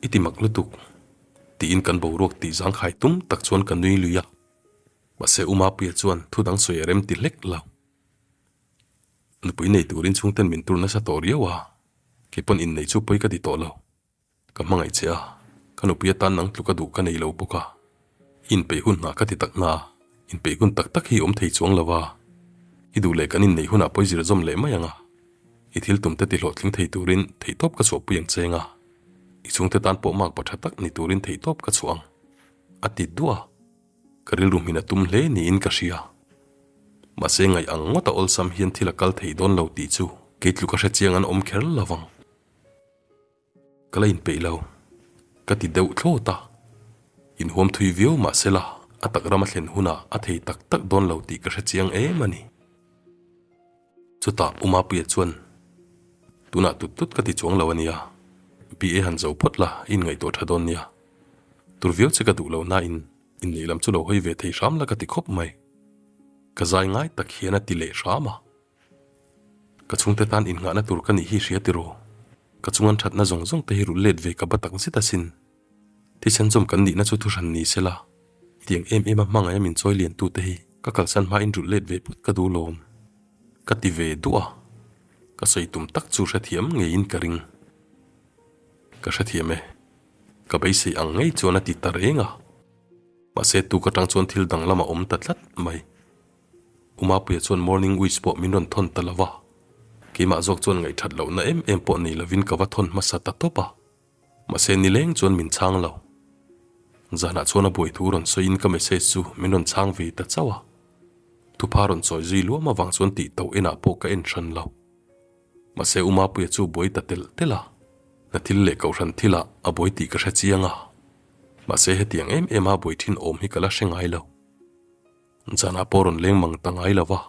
A: I ti mak lutuk, tiin kan boruak tih zangkhai tum tak chuan ka nui lui a. Mahse U Mapuia chuan thu dang sawi a rem ti hlek lo. Nupui nei turin chhungten min tur nasa tawh riau a, kei pawn inneih chu pawi ka ti tawh lo. Ka hmangaih che a, ka nupui atan nang tluk a duh ka nei lo bawk a. I inpeih hun nghah ka ti tak na, inpeih hun tak tak hi awm thei chuang lo a. I duh leh kan inneih hunah pawi zir zawm leh mai ang a. I thil tum te ti hlawhtling thei turin theihtawp ka chhuahpui ang cheng a. I chhungte tan pawh mak pa tha tak ni turin theihtawp ka chhuah ang, a ti duah a. Ka rilru hmin a tum hle niin ka hria. Mahse ngaih ang ngawt a awlsam hian thil a kal thei dawn lo tih chu kei tluka hrechiang an awm kher lo vang. Ka la inpeih lo, ka ti deuh thlawt a. Inhuam thui viau mahsela a tak rama thlen hunah a thei tak tak dawn lo tih ka hrechiang em a ni. Chutah U Mapuia chuan, Tunah tut tut ka ti chuang lo a nia, BA han zo phawt la, i inngaihtuah tha dawn nia. Tur viau che ka duh lo nain inneih lam chu lo hawi ve thei hram la ka ti khawp mai. Ka zai ngai tak hian a ti leh hram a. Ka chhungte tan innghahna tur ka nih hi hria tiraw? Ka chungan thatna zawng zawng te hi rulh let ve ka ba tak zet asin. Thisen zawm kan nihna chu thuhran ni sela, tiang em em a hmangaih a min chawi lian tute hi ka kalsan hmain rulh let ve phawt ka duh lawm. Ka ti ve duh a, ka sawi tum tak chu hrethiam ngeiin ka ring. Ka hrethiam e, ka beisei ang ngei chuan a ti ta reng a. Mahse tuk atang chuan thil danglam a awm ta tlat mai. U Mapuia chuan morning wish pawh min rawn thawn ta lo va, keimah zawk chuan ngaihthat lohna em em pawh nei lovin ka va thawn hmasa ta tawp a. Mahse nileng chuan min chhang lo. Zanah chuan a buai thu rawn sawiin ka message chu min rawn chhang ve ta chauh a. Thupha rawn chawi zui luam avang chuan tih tauh enah pawh ka en hran lo. Mahse U Mapuia chu buai ta telh telh a, hna thil leh kohhran thilah a buai tih ka hre chiang a. Mahse hetiang em em a buai thin awm hi ka la hre ngai lo. Zanah pawh rawn leng mang ta ngai lo va,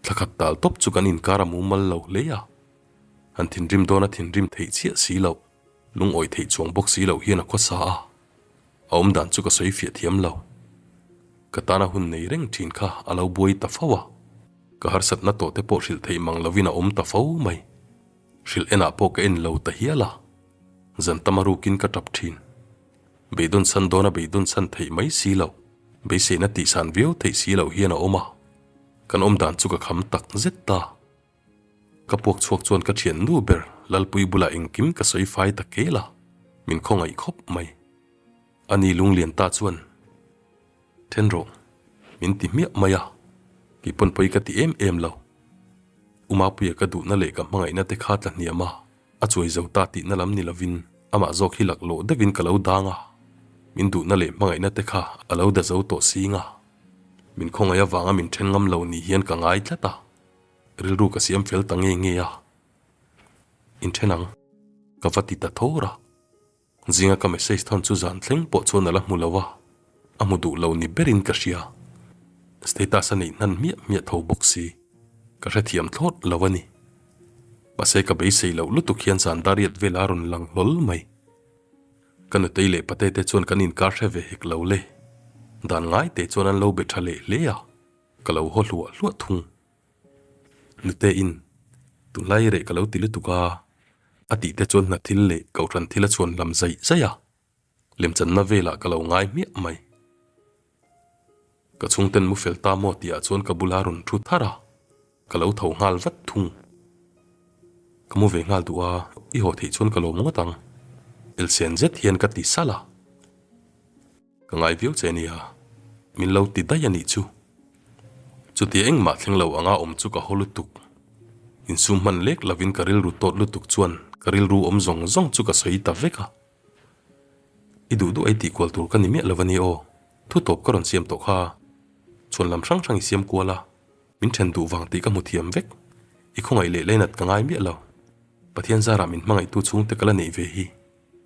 A: thla khat tal tawp chu kan inkar a mumal lo hle a. Han thinrim dawn a thinrim theih chiah si loh, lungawi theih chuang bawk si loh hian a khawsa a, a awm dan chu ka sawi fiah thiam lo. Ka tana hun nei reng thin kha a lo buai ta fo a, ka harsatna tawh te pawh hrilh theih mang lovin a awm ta fo mai. Hrilh enah pawh ka en lo ta hial a, zan tam a rukin ka tap thin. Beidawn san dawn a beidawn san theih mai si loh, beiseina tihsan viau theih si loh hian a awm a, kan awm dan chu ka kham tak zet ta. Ka puak chhuak chuan ka thian nu ber Lalpui bulah engkim ka sawi fai ta kel a, min khawngaih khawp mai. Ani lunglian ta chuan, Then rawh, min ti hmiah mai a, kei pawn pawi ka ti em em lo. U Mapuia ka duhna leh ka hmangaihna te kha tla hniam a, a chuai zo ta tihna lam ni lovin amah zawk hi laklawh deuhin ka lo dang a, min duhna leh hmangaihna te kha a lo da zo tawh sing a, min khawngaih avanga min then ngam lo ni hian ka ngai tlat a. Rilru ka siam fel ta nge nge a, Inthen ang, ka va ti ta thawr a. Zinga ka message thawn chu zan thleng pawh chuan a la hmu lo a, a hmu duh lo ni berin ka hria. Status a neih hnan hmiah hmiah tho bawk si, ka hrethiam thlawt lo a ni. Mahse ka beisei loh lutuk hian zan dariat vel a rawn lang hlawl mai. Ka nutei leh pate te chuan kan inkar hre ve hek lo le. Dan ngai te chuan an lo be tha leh hle a. Ka lo haw hluah hluah thung. Nutein, Tunlai reh ka lo ti lutuk a, a tih te chuan hna thil leh kohhran thil a chhuan lam zaih zaih a, lemchanna velah ka lo ngai hmiah mai. Ka chhungten mu fel ta maw tihah chuan ka bula rawn thu thar a, ka lo tho nghal vat thung. Ka mu ve nghal duh a, i haw theih chuan ka lawm ngawt ang, elsen zet hian ka ti salh a. Ka ngai viau che nia, min lo ti daih a nih chu. Chutia engmah thleng lo anga awm chu ka haw lutuk. Insum hman lek lovin ka rilru tawt lutuk chuan ka rilru awm zawng zawng chu ka sawi ta vek a. I duh duh ei tih kual tur ka ni miah lo a ni aw, thu tawp ka rawn siam tawh kha. Chhuan lam hrang hrang i siam kual a, min then duh vang tih ka hmu thiam vek. I khawngaih leh leinat ka ngai miah lo. Pathian zarah min hmangaihtu chhungte ka la neih ve hi.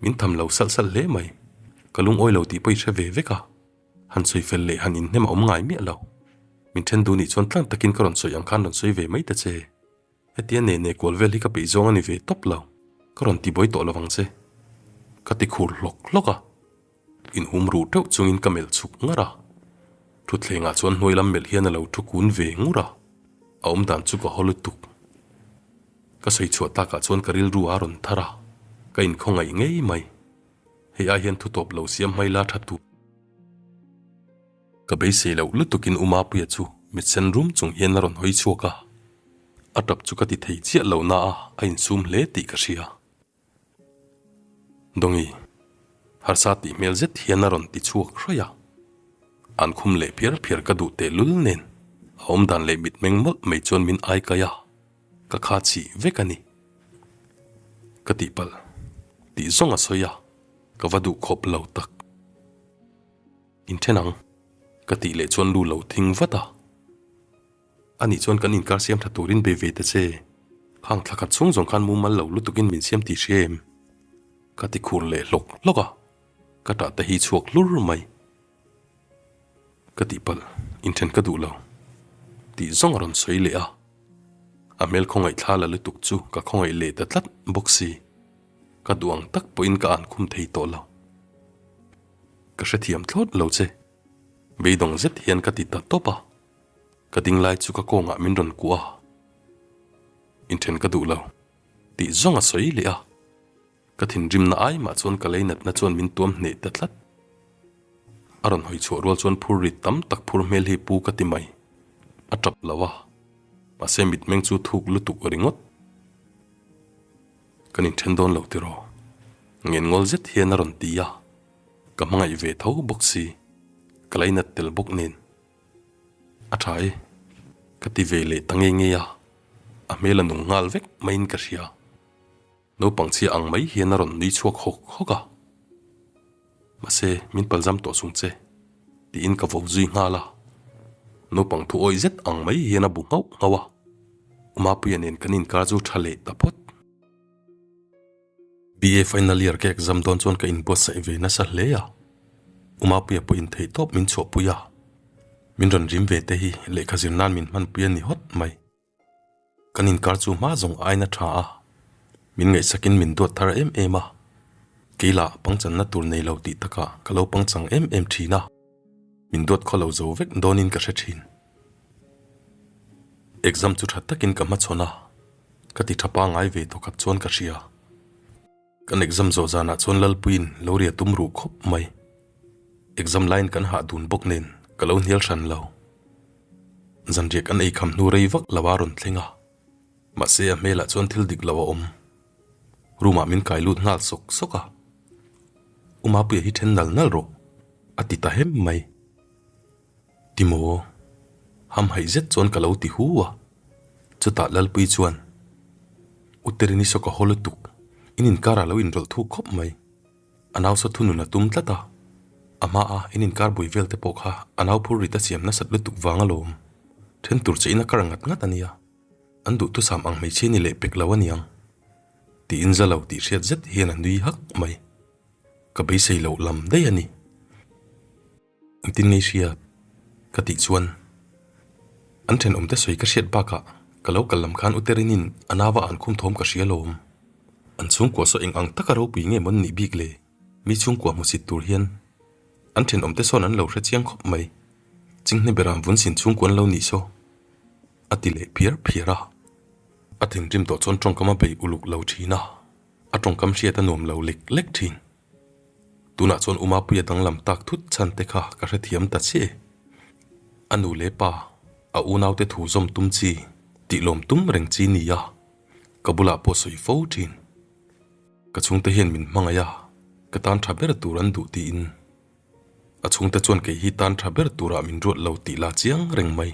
A: Min tham lo salh salh hle mai. Ka lungawi lo tih pawh i hre ve vek a. Han sawi fel leh han inhnem a awm ngai miah lo. Min then duh nih chuan tlang takin ka rawn sawi ang khan rawn sawi ve mai ta che. Hetia ne ne kual vel hi ka peih zawng a ni ve tawp lo. Ka rawn ti buai tawh lo vang che. Ka ti khur hlawk hlawk a. Inhum ruh teuh chungin ka melh chhuk ngar a. Thutthlengah chuan hnuai lam melh hian a lo thu kun ve ngur a, a awm dan chu ka haw lutuk. Ka sawi chhuah takah chuan ka rilru a rawn thar a, ka inkhawngaih ngei mai. Hei ai hian thu tawp lo siam hmai la tha tur. Ka beisei loh lutukin U Mapuia chu mitsen rum chung hian a rawn hawi chhuak a, a tap chu ka ti thei chiah lo na a, a insum hle tih ka hria. Dongi, harsa tih hmel zet hian a rawn ti chhuak hraih a. An khum leh phiar phiar ka duh teh lul nen a awmdan leh mitmeng mawlh mai chuan min ai kai a, ka kha chih vek a ni. Ka tihpalh tih zawng a sawi a, ka va duh khawp lo tak. Inthen ang, ka tih leh chuan lu lo thing vat a. Anih chuan kan inkar siam tha turin bei ve ta che. Khang thla khat chhung zawng khan mumal lo lutukin min siam tih hria em? Ka ti khur leh hlawk hlawk a, ka tah te hi chhuak hlur mai. Ka tihpalh, inthen ka duh lo. Tih zawng a rawn sawi leh a. A hmel khawngaih thla la lutuk chu ka khawngaih leh ta tlat bawk si. Ka duh ang tak pawhin ka ankhum thei tawh lo. Ka hrethiam thlawt lo che. Beidawng zet hian ka ti ta tawp a. Ka ding lai chu ka kawngah min rawn kuah a, inthen ka duh lo tih zawng a sawi leh a. Ka thinrimna ai mah chuan ka leinatna chuan min tuam hneh ta tlat. A rawn hawi chhuah rual chuan phur rit tam tak phur hmel hi pu ka ti mai. A tap lo a, mahse mitmeng chu thuk lutuk ringawt. Kan inthen dawn lo tiraw? Ngenngawl zet hian a rawn ti a, ka hmangaih ve tho bawk si, ka leinat tel bawk nen. A tha e, ka ti ve leh ta ngei ngei a, a hmel a nung nghal vek maiin ka hria. Naupang chhia ang mai hian a rawn nui chhuak hawk hawk a. Mahse, min palzam tawh sung che, tiin ka vo zui nghal a. Naupang thu awih zet ang mai hian a bu nghauh nghauh a. Umapuia nen kan inkar chu tha leh ta phawt. BA final year ka exam dawn chuan ka inbuatsaih ve nasa hle a, Umapuia pawh intheih tawp min chhuahpui a, min rawn rim ve te hi lehkha zir nan min hmanpui a ni hawt mai. Kan inkar chu hma zawng aina tha a, min ngaihsakin min duat thar em em a, kei lah pangchanna tur nei lo tih takah ka lo pangchang em em thin a, min duat khaw lo zo vek dawnin ka hre thin. Exam chu tha takin ka hmachhawn a. Ka ti tha pangai ve tawkhat chuan ka hria. Kan exam zawh zanah chuan Lalpuiin lo ria tum ruh khawp mai. Exam laiin kan hah dun bawk nen ka lo hnial hran lo. Zanriah kan ei kham hnu rei vak lo a rawn thleng a, mahse a hmelah chuan thil dik lo a awm. Room ah min kai lut nghal sawk sawk a. U Mapuia hi then nal nal rawh a ti ta hem mai. Ti maw? Hamhaih zet chuan ka lo ti hu a. Chutah Lalpui chuan, U Terini saw ka haw lutuk, in inkar ah lo inrawlh thuk khawp mai. A nau saw thunun a tum tlat a, a hma a in inkar bui vel te pawh kha a nau phur rit a siam nasat lutuk vang alawm. Then tur che in a kar ngat ngat a nia, an duhthusam ang hmeichhia ni leh pek lo aniang. Tiin za lo tih hriat zet hian a nui hak mai. Ka beisei loh lam daih a ni. Engtin nge i hriat? Ka tih chuan an thenawmte sawi ka hriat bakah ka lo kal lam khan Uterinin a nava an khum thawm ka hria lawm. An chhungkua saw eng ang taka ropui nge mawn nih bik le? Mi chhungkua hmusit tur hian an thenawmte sawn an lo hre chiang khawp mai. Chinghne beram vun sin chhungkua an lo nih saw a ti leh phiar phiar a. A thinrim tawh chuan tawngkam a bei uluk lo thin a, a tawngkam hriat a nuam lo lek lek thin. Tunah chuan U Mapuia danglam tak thut chhan te kha ka hrethiam ta chiah e. A nu leh pa, a unaute thu zawm tum chi, tih lawm tum reng chi nia, ka bulah pawh sawi fo thin. Ka chhungte hian min hmangaih a, ka tan tha ber tur an duh tiin. A chhungte chuan kei hi tan tha ber turah min ruat lo tih la chiang reng mai.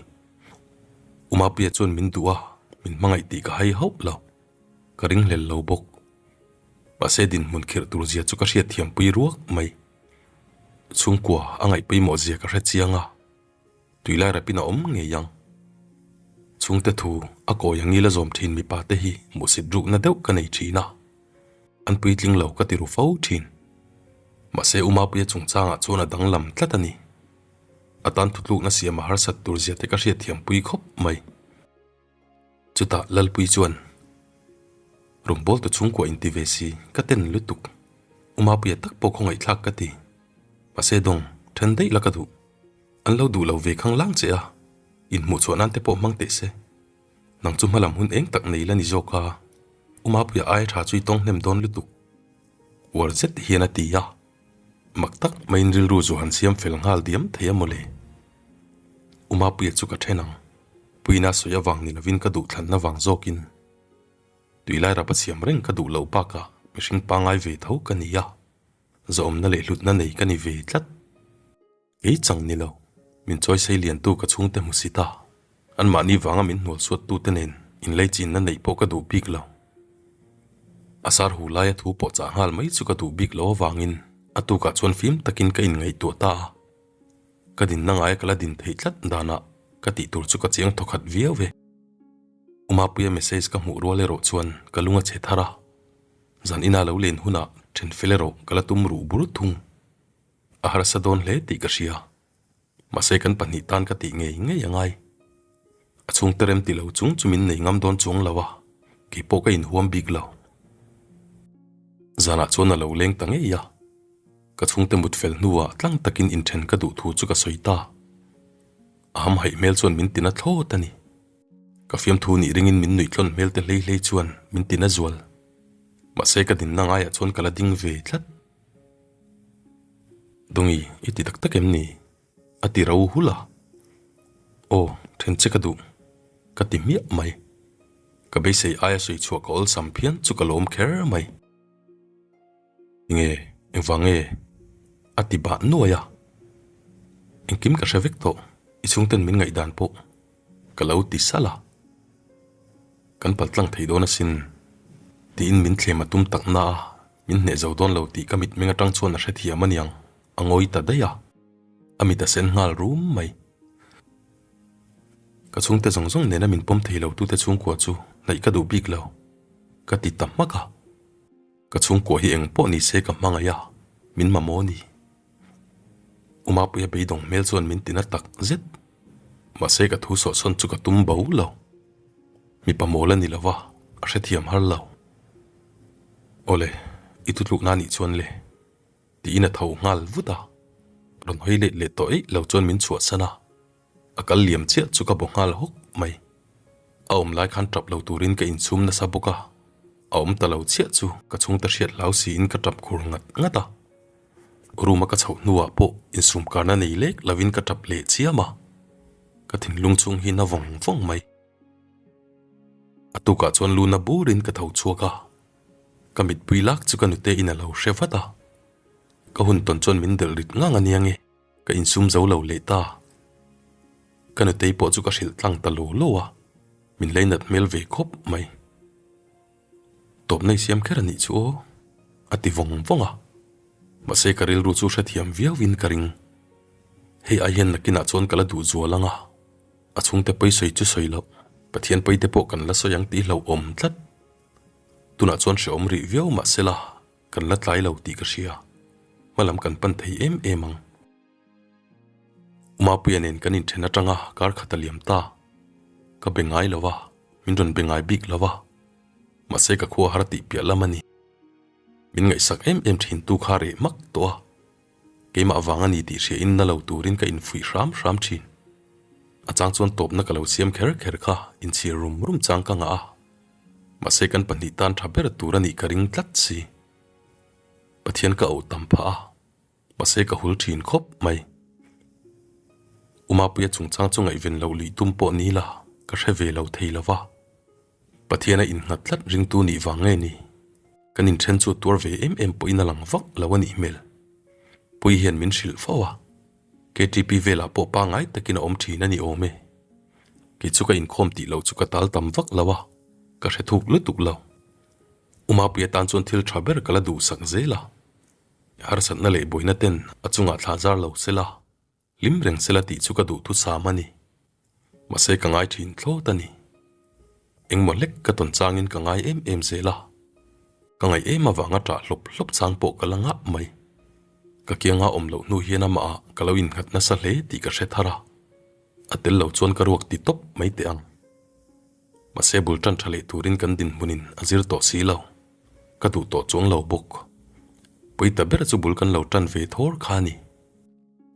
A: U Mapuia chuan min duh a, min hmangaih tih ka hai hauh lo. Ka ringhlel lo bawk. Mahse dinhmun khirh tur zia chu ka hriat thiam pui ruak mai. Chhungkua a ngaih pawimawh zia ka hre chiang a, tuilai rapin a awm ngei ang. Chhungte thu a kawi ang ila zawm thin mipa te hi hmuhsit rukna deuh ka nei thin a, an puitling lo ka ti ru fo thin. Mahse U Mapuia chungchangah chuan a danglam tlat a ni. A tan thutlukna siam a harsat tur zia te ka hriat thiam pui khawp mai. Chutah Lalpui chuan, Rawngbawltu chhungkua inti ve si, ka ten lutuk. U Mapuia tak pawh khawngaih thlak ka ti. Mahse dawng, then daih la ka duh. An lo duh lo ve khang lang che a, inhmuh chhuah nan te pawh hmang teh se. Nang chu hmalam hun eng tak nei la ni zawk a, U Mapuia aia tha chu i tawng hnem dawn lutuk. Uar zet hian a ti a, mak tak maiin rilru zu han siam fel nghal diam thei a mawle. U Mapuia chu ka then ang, Puina sawi avang ni lovin ka duhthlanna vang zawkin. Tuilai rap a siam reng ka duh loh bakah mihring pangngai ve tho ka ni a, zawhawmna leh hlutna nei ka ni ve tlat. Kei chang ni lo, min chawi sei liantu ka chhungte hmu si ta. Anmahni vanga min hnual suattute nen inleichinna neih pawh ka duh bik lo. A sar hu laia thu pawh chah nghal mai chu ka duh bik lo avangin a tukah chuan fim takin ka inngaihtuah ta a. Ka dinna ngaia ka la din theih tlat danah ka tih tur chu ka chiang thawkhat viau ve. Umapuia message ka hmuh rual erawh chuan ka lung a chhe thar a, zan ina lo len hunah then fel erawh ka la tum ruh bur thung. A harsa dawn hle tih ka hria. Mahse kan pahnih tan ka tih ngei ngei a ngai. A chhungte rem ti lo chung chu min nei ngam dawn chuang lo a, kei pawh ka inhuam bik lo. Zanah chuan a lo leng ta ngei a, ka chhungte mut fel hnuah tlang takin inthen ka duh thu chu ka sawi ta. A hamhaih hmel chuan min tina thlawt a ni. Ka fiamthu nih ringin min nuih tlawn hmel te hlei hlei chuan min tina zual. Mahse ka dinna ngaiah chuan ka la ding ve tlat. Dawngi, i ti tak tak em ni? A ti ro hul a. Aw, then che ka duh. Ka ti hmiah mai. Ka beisei aia sawi chhuah ka awlsam phian chu ka lawm kher mai. Nge, engvang nge? A ti bah nuai a. Engkim ka hre vek tawh, i chhungten min ngaihdan pawh ka lo ti salh a. Kan paltlang thei dawn asin, tiin min thlem a tum tak na a. Min hneh zo dawn lo tih ka mitmeng atang chuan a hrethiam aniang, a ngawi ta daih a, a mit a sen nghal rum mai. Ka chhungte zawng zawng nena min pawm thei lo tute chhungkua chu hnaih ka duh bik lo, ka ti ta hmak a. Ka chhungkua hi eng pawh ni se ka hmangaih a, min mamawh a ni. Umapuia beidawng hmel chuan min tina tak zet, mahse ka thu sawhsawn chu ka tum bo lo. Mipa mawl a ni lo va, a hrethiam har lo. Awle, i thutlukna anih chuan le, tiin a tho nghal vut a. Rawn hawi let leh tawh eih lo chuan min chhuahsan a, a kal liam chiah chu ka baw nghal hawk mai. A awm lai khan tap lo turin ka inchhum nasa bawk a, a awm ta lo chiah chu ka chhungte hriat hlau siin ka tap khur ngat ngat a. Room a ka chhoh hnuah pawh insum karna nei lek lovin ka tap leh chiam a, ka thinlung chhung hi na vawng vawng mai. A tukah chuan luna burin ka tho chhuak a, ka mitpui lak chu ka nute in a lo hre vat a, ka hun tawn chuan min delh rit ngang a nia nge, ka insum zo lo leh ta. Ka nutei pawh chu ka hrilh tlang ta law law a, min leinat hmel ve khawp mai. Tawpna i siam kher a nih chu aw, a ti vawng vawng a, mahse ka rilru chu hrethiam viauin ka ring. Hei ai hian nakinah chuan ka la duh zual ang a. A chhungte pawi sawi chu sawi loh, Pathian pawi te pawh kan la sawi ang tih hlauhawm tlat. Tunah chuan hrehawm rih viau mah sela kan la tlai lo tih ka hria. Hmalam kan pan thei em em ang. Umapuia nen kan inthen atanga kar khat a liam ta. Ka be ngai lo va, min rawn be ngai bik lo va. Mahse ka khua har tih piah lam a ni. Min ngaihsak em em thin tu kha reh hmak tawh a. Keimah vang a ni tih hria in na lo turin ka infuih hram hram thin. A chang chuan tawpna ka lo siam kher kher kha inchhir rum rum chang ka ngah a. Mahse kan pahnih tan tha ber tur a nih ka ring tlat si. Pathian ka auh tam phah a, mahse ka hul thin khawp mai. Umapuia chungchang chu ngaihven loh luih tum pawh ni la ka hre ve lo thei lo va. Pathian a innghat tlat ringtu nih vang nge ni? Kan inthen chu tuar ve em em pawhin a lang vak lo a nih hmel. Pui hian min hrilh fo a, KTP velah pawh pangngai takin a awm thin a ni awm e. Kei chu ka inkhawm tih loh chu ka tal tam vak lo a, ka hre thuk lutuk lo. Umapuia tan chuan thil tha ber ka la duhsak zel a, harsatna leh buaina ten a chungah thla zar lo sela. Hlim reng sela tih chu ka duh thusam a ni. Mahse ka ngai thin thlawt a ni. Engmaw hlek ka tawn changin ka ngai em em zel a. Ka ngaih em avanga ṭah hlawp hlawp chang pawh ka la ngah mai. Ka kianga awm loh hnu hian amah ah ka lo innghat nasa hle tih ka hre thar a. A tel lo chuan ka ruak ti tawp mai teh ang. Mahse bul ṭan ṭha leh turin kan dinhmunin a zir tawh si lo. Ka duh tawh chuang lo bawk. Pawi ta ber chu bul kan lo ṭan ve thawr kha a ni.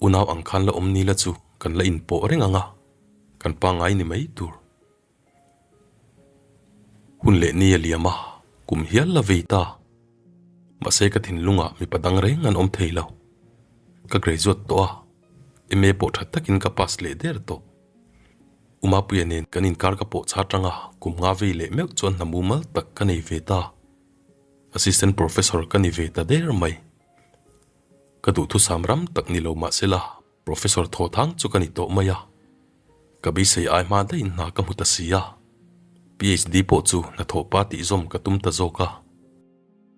A: Unau ang khan la awm ni la chu. Kan la inpawh reng ang a, kan pangngai ni mai tur. Hun leh ni a liam a, kum hial la vei ta. Mahse ka thinlungah mipa dang reng an awm thei lo. Ka graduate tawh a, MA pawh tha takin ka pass leh der tawh. Umapuia nen kan inkar ka pawh char tang a, kum nga vei leh meuh chuan hna mumal tak ka nei ve ta. Assistant Professor ka ni ve ta der mai. Ka duhthusam ram tak ni lo mahsela Professor Thawthang chu ka ni tawh mai a, ka beisei ai hma daihin hna ka hmu ta si a, PhD pawh chu hnathawh pa tih zawm ka tum ta zawk a,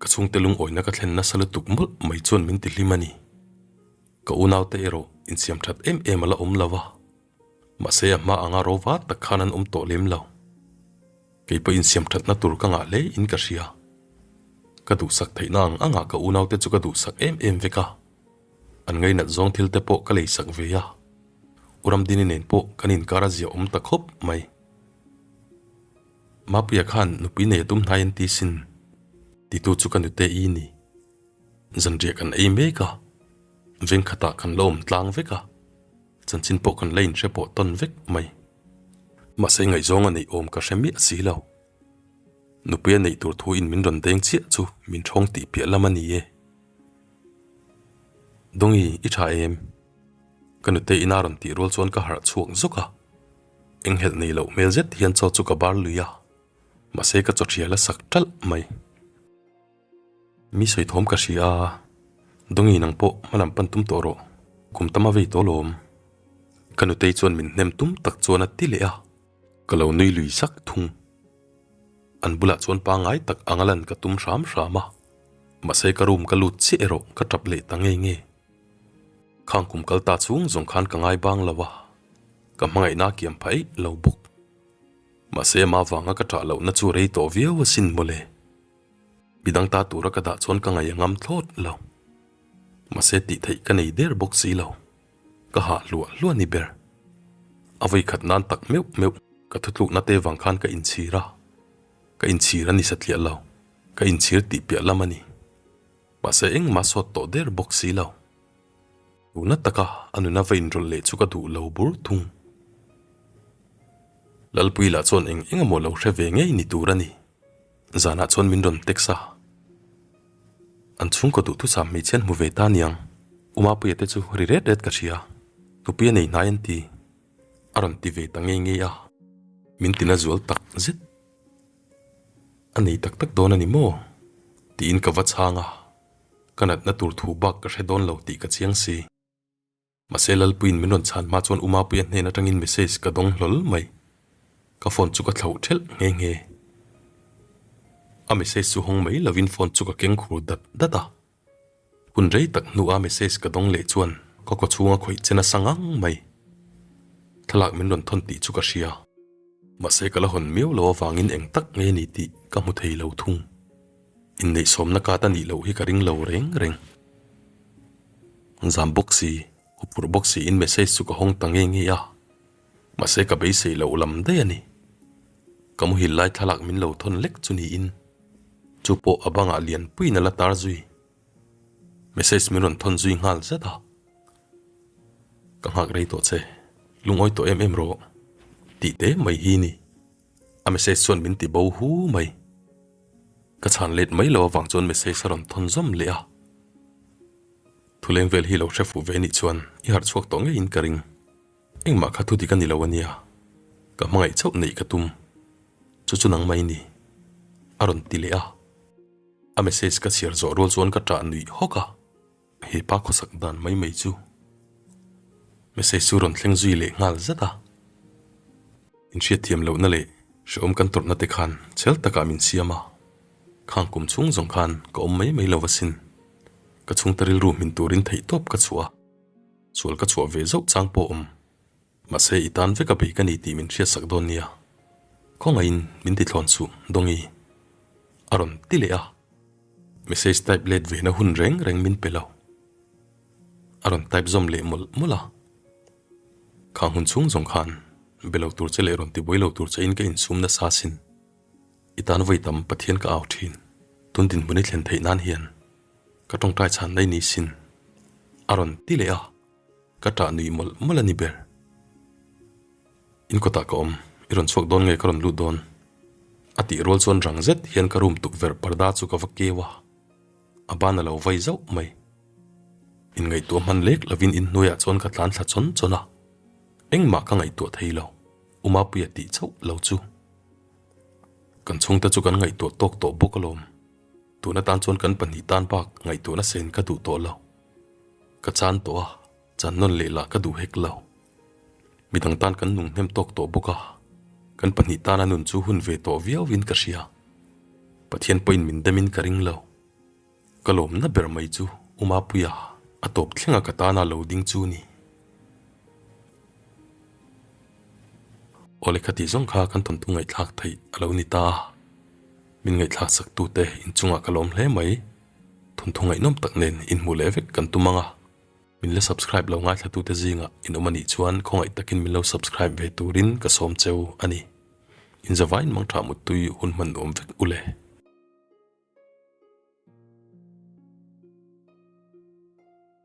A: ka chhungte lungawina ka thlen nasa lutuk mawlh mai chuan min ti hlim a ni. Ka unaute erawh insiam that em em a la awm lo a, mahse a hma anga rova tak khan an awm tawh lem lo. Kei pawh insiam thatna tur ka ngah hle in ka hria. Ka duhsak theihna ang angah ka unaute chu ka duhsak em em vek a. An ngainat zawng thil te pawh ka leisak ve a. U Ramdini nen pawh kan inkar a zia awm ta khawp mai. Mapuia khan nupui nei a tum hnai an ti sin titu chu ka nute i ni. Zanriah kan ei mek a, veng khatah kan la awm tlang vek a. Chanchin pawh kan la inhre pawh tawn vek mai. Mahse ngaihzawng a neih awm ka hre miah si lo. Nupui a neih tur thu in min rawn deng chiah chu min thawng tih piah lam a ni e. Dawngi, i tha em? Ka nute ina rawn tih rual chuan ka harh chhuak zawk a. Enghelh nei loh hmel zet hian chaw chu ka bar lui a. Mahse ka chaw thial a sak ṭalh mai. Mi sawi thawm ka hria a, Dawngi nang pawh hmalam pan tum tawh rawh, kum tam a vei tawh lawm. Ka nutei chuan min hnem tum tak chuan a ti leh a, ka lo nui lui sak thung. An bulah chuan pangngai tak anga lan ka tum hram hram a, mahse ka room ka lut chiah erawh ka tap leh ta nge nge. Khang kum kal ta chhung zawng khan ka ngai bang lo a, ka hmangaihna a kiam phaih lo bawk. Mahse ama vanga ka ṭah lohna chu rei tawh viau asin mawle. Midang ta tura ka dah chuan ka ngaih a ngam thlawt lo. Mahse tih theih ka nei der bawk si lo. Ka hah hluah hluah ni ber. A vawi khat nan tak meuh meuh ka thutlukna te vang khan ka inchhir a. Ka inchhir a ni satliah lo. Ka inchhir tih piah lam a ni. Mahse engmah sawt tawh der bawk si lo. Tuna taka a nuna va inrawlh leh chu ka duh lo bur thung. Lalpui lah chuan eng eng emaw lo hre ve ngei ni tur a ni. Zanah chuan min rawn text a. An chhungkaw duhthusam hmeichhe an hmu ve ta niang. U Mapuia te chu ri ret ret ka hria. Nupui a nei hnai an ti. A rawn ti ve ta ngei ngei a. Min tina zual tak zet. A nei tak tak dawn a ni maw? Tiin ka va chhang a. Ka natna tur thu bak ka hre dawn lo tih ka chiang si. Mahse Lalpuiin min rawn chhan hma chuan U Mapuia hnen atangin message ka dawng hlawl mai. Ka phone chu ka thlauh thelh nghe nghe. A message chu hawng mai lovin phone chu ka keng khur dat dat a. Hun rei tak hnua message ka dawng leh chuan ka kaw chhunga khawih che nasa ngang mai. Thlalak min rawn thawn tih chu ka hria. Mahse ka la hawn miau lo avangin eng tak nge ni tih ka hmu thei lo thung. Inneihsawmna kat a nih loh hi ka ring lo reng reng. Zam bawk si, huphurh bawk siin message chu ka hawng ta nge nge a, mahse ka beisei loh lam daih a ni. Ka muhil lai thlalak min lo thawn lek chu niin, chu pawh a bangah lianpuiin a la tar zui. Message min rawn thawn zui nghal zat a. Ka nghak rei tawh che, lungawi tawh em em rawh tih te mai hi ni. A message chuan min ti bo hu mai. Ka chhan let mai lo avang chuan message a rawn thawn zawm leh a. Thuleng vel hi lo hre fuh ve nih chuan i harh chhuak tawh ngeiin ka ring. Engmah kha thu dik a ni lo a nia. Ka hmangaih chauh neih ka tum. Chu chu nang mai ni. A rawn ti leh a. A message ka chhiar zawh rual chuan ka ṭah nuih hawk a. He pa khawsak dan mai mai chu message chu rawn thleng zui leh nghal zat a. Inhriatthiam lohna leh hrehawm kan tawrhna te khan chhel takah min siam a, khang kum chhung zawng khan ka awm mai mai lo asin. Ka chhungte rilru hmin turin theihtawp ka chhuah a, sual ka chhuah ve zauh chang pawh awm. Mahse i tan vek a bei ka ni tih min hriatsak dawn nia. Khawngaihin min ti thlawn suh, Dawngi. A rawn ti leh a. Message type let ve na hun reng reng min pe lo. A rawn type zawm leh mawlh mawlh a. Khang hun chhung zawng khan be lo tur che leh rawn ti buai lo tur che in ka insum nasa sin. I tan vawi tam Pathian ka au thin. Tun dinhmun i thlen theih nan hian ka tawngtai chhan mai ni sin. A rawn ti leh a. Ka tah nui mawlh mawlh a ni ber. In kawtah ka awm, i rawn chhuak dawn nge ka rawn lut dawn? A tih rual chuan rang zet hian ka room tukverh parda chu ka va keu a, a ban a lo vai zauh mai. Inngaihtuah hman lek lovin inhnuaiah chuan ka tlan thla chawn chawn a, engmah ka ngaihtuah thei lo, U Mapuia tih chauh lo chu. Kan chhungte chu kan ngaihtuah tawk tawh bawk alawm. Tun atan chuan kan pahnih tan bak ngaihtuahna sen ka duh tawh lo. Ka chan tawh a, chan nawn leh lah ka duh hek lo. Midang tan kan nung hnem tawk tawh bawk a, kan pahnih tana nun chu hun ve tawh viauin ka hria. Pathian pawhin min demin ka ring lo. Ka lawmna ber mai chu U Mapuia a tawp thlenga ka tana lo ding chu ni. Aw lehkha tih zawng kha kan thawnthu ngaihthlak theih a lo ni ta a, min ngaihthlak sak tute inchungah ka lawm hle mai. Thawnthu ngaihnawm tak nen inhmuh leh vek kan tum ang a, min la subscribe lo ngaithla tute zingah in awm a nih chuan khawngaih takin min lo subscribe ve turin ka sawm cheu a ni. Inzavain mangtha muttui hun hman nuam vek u le.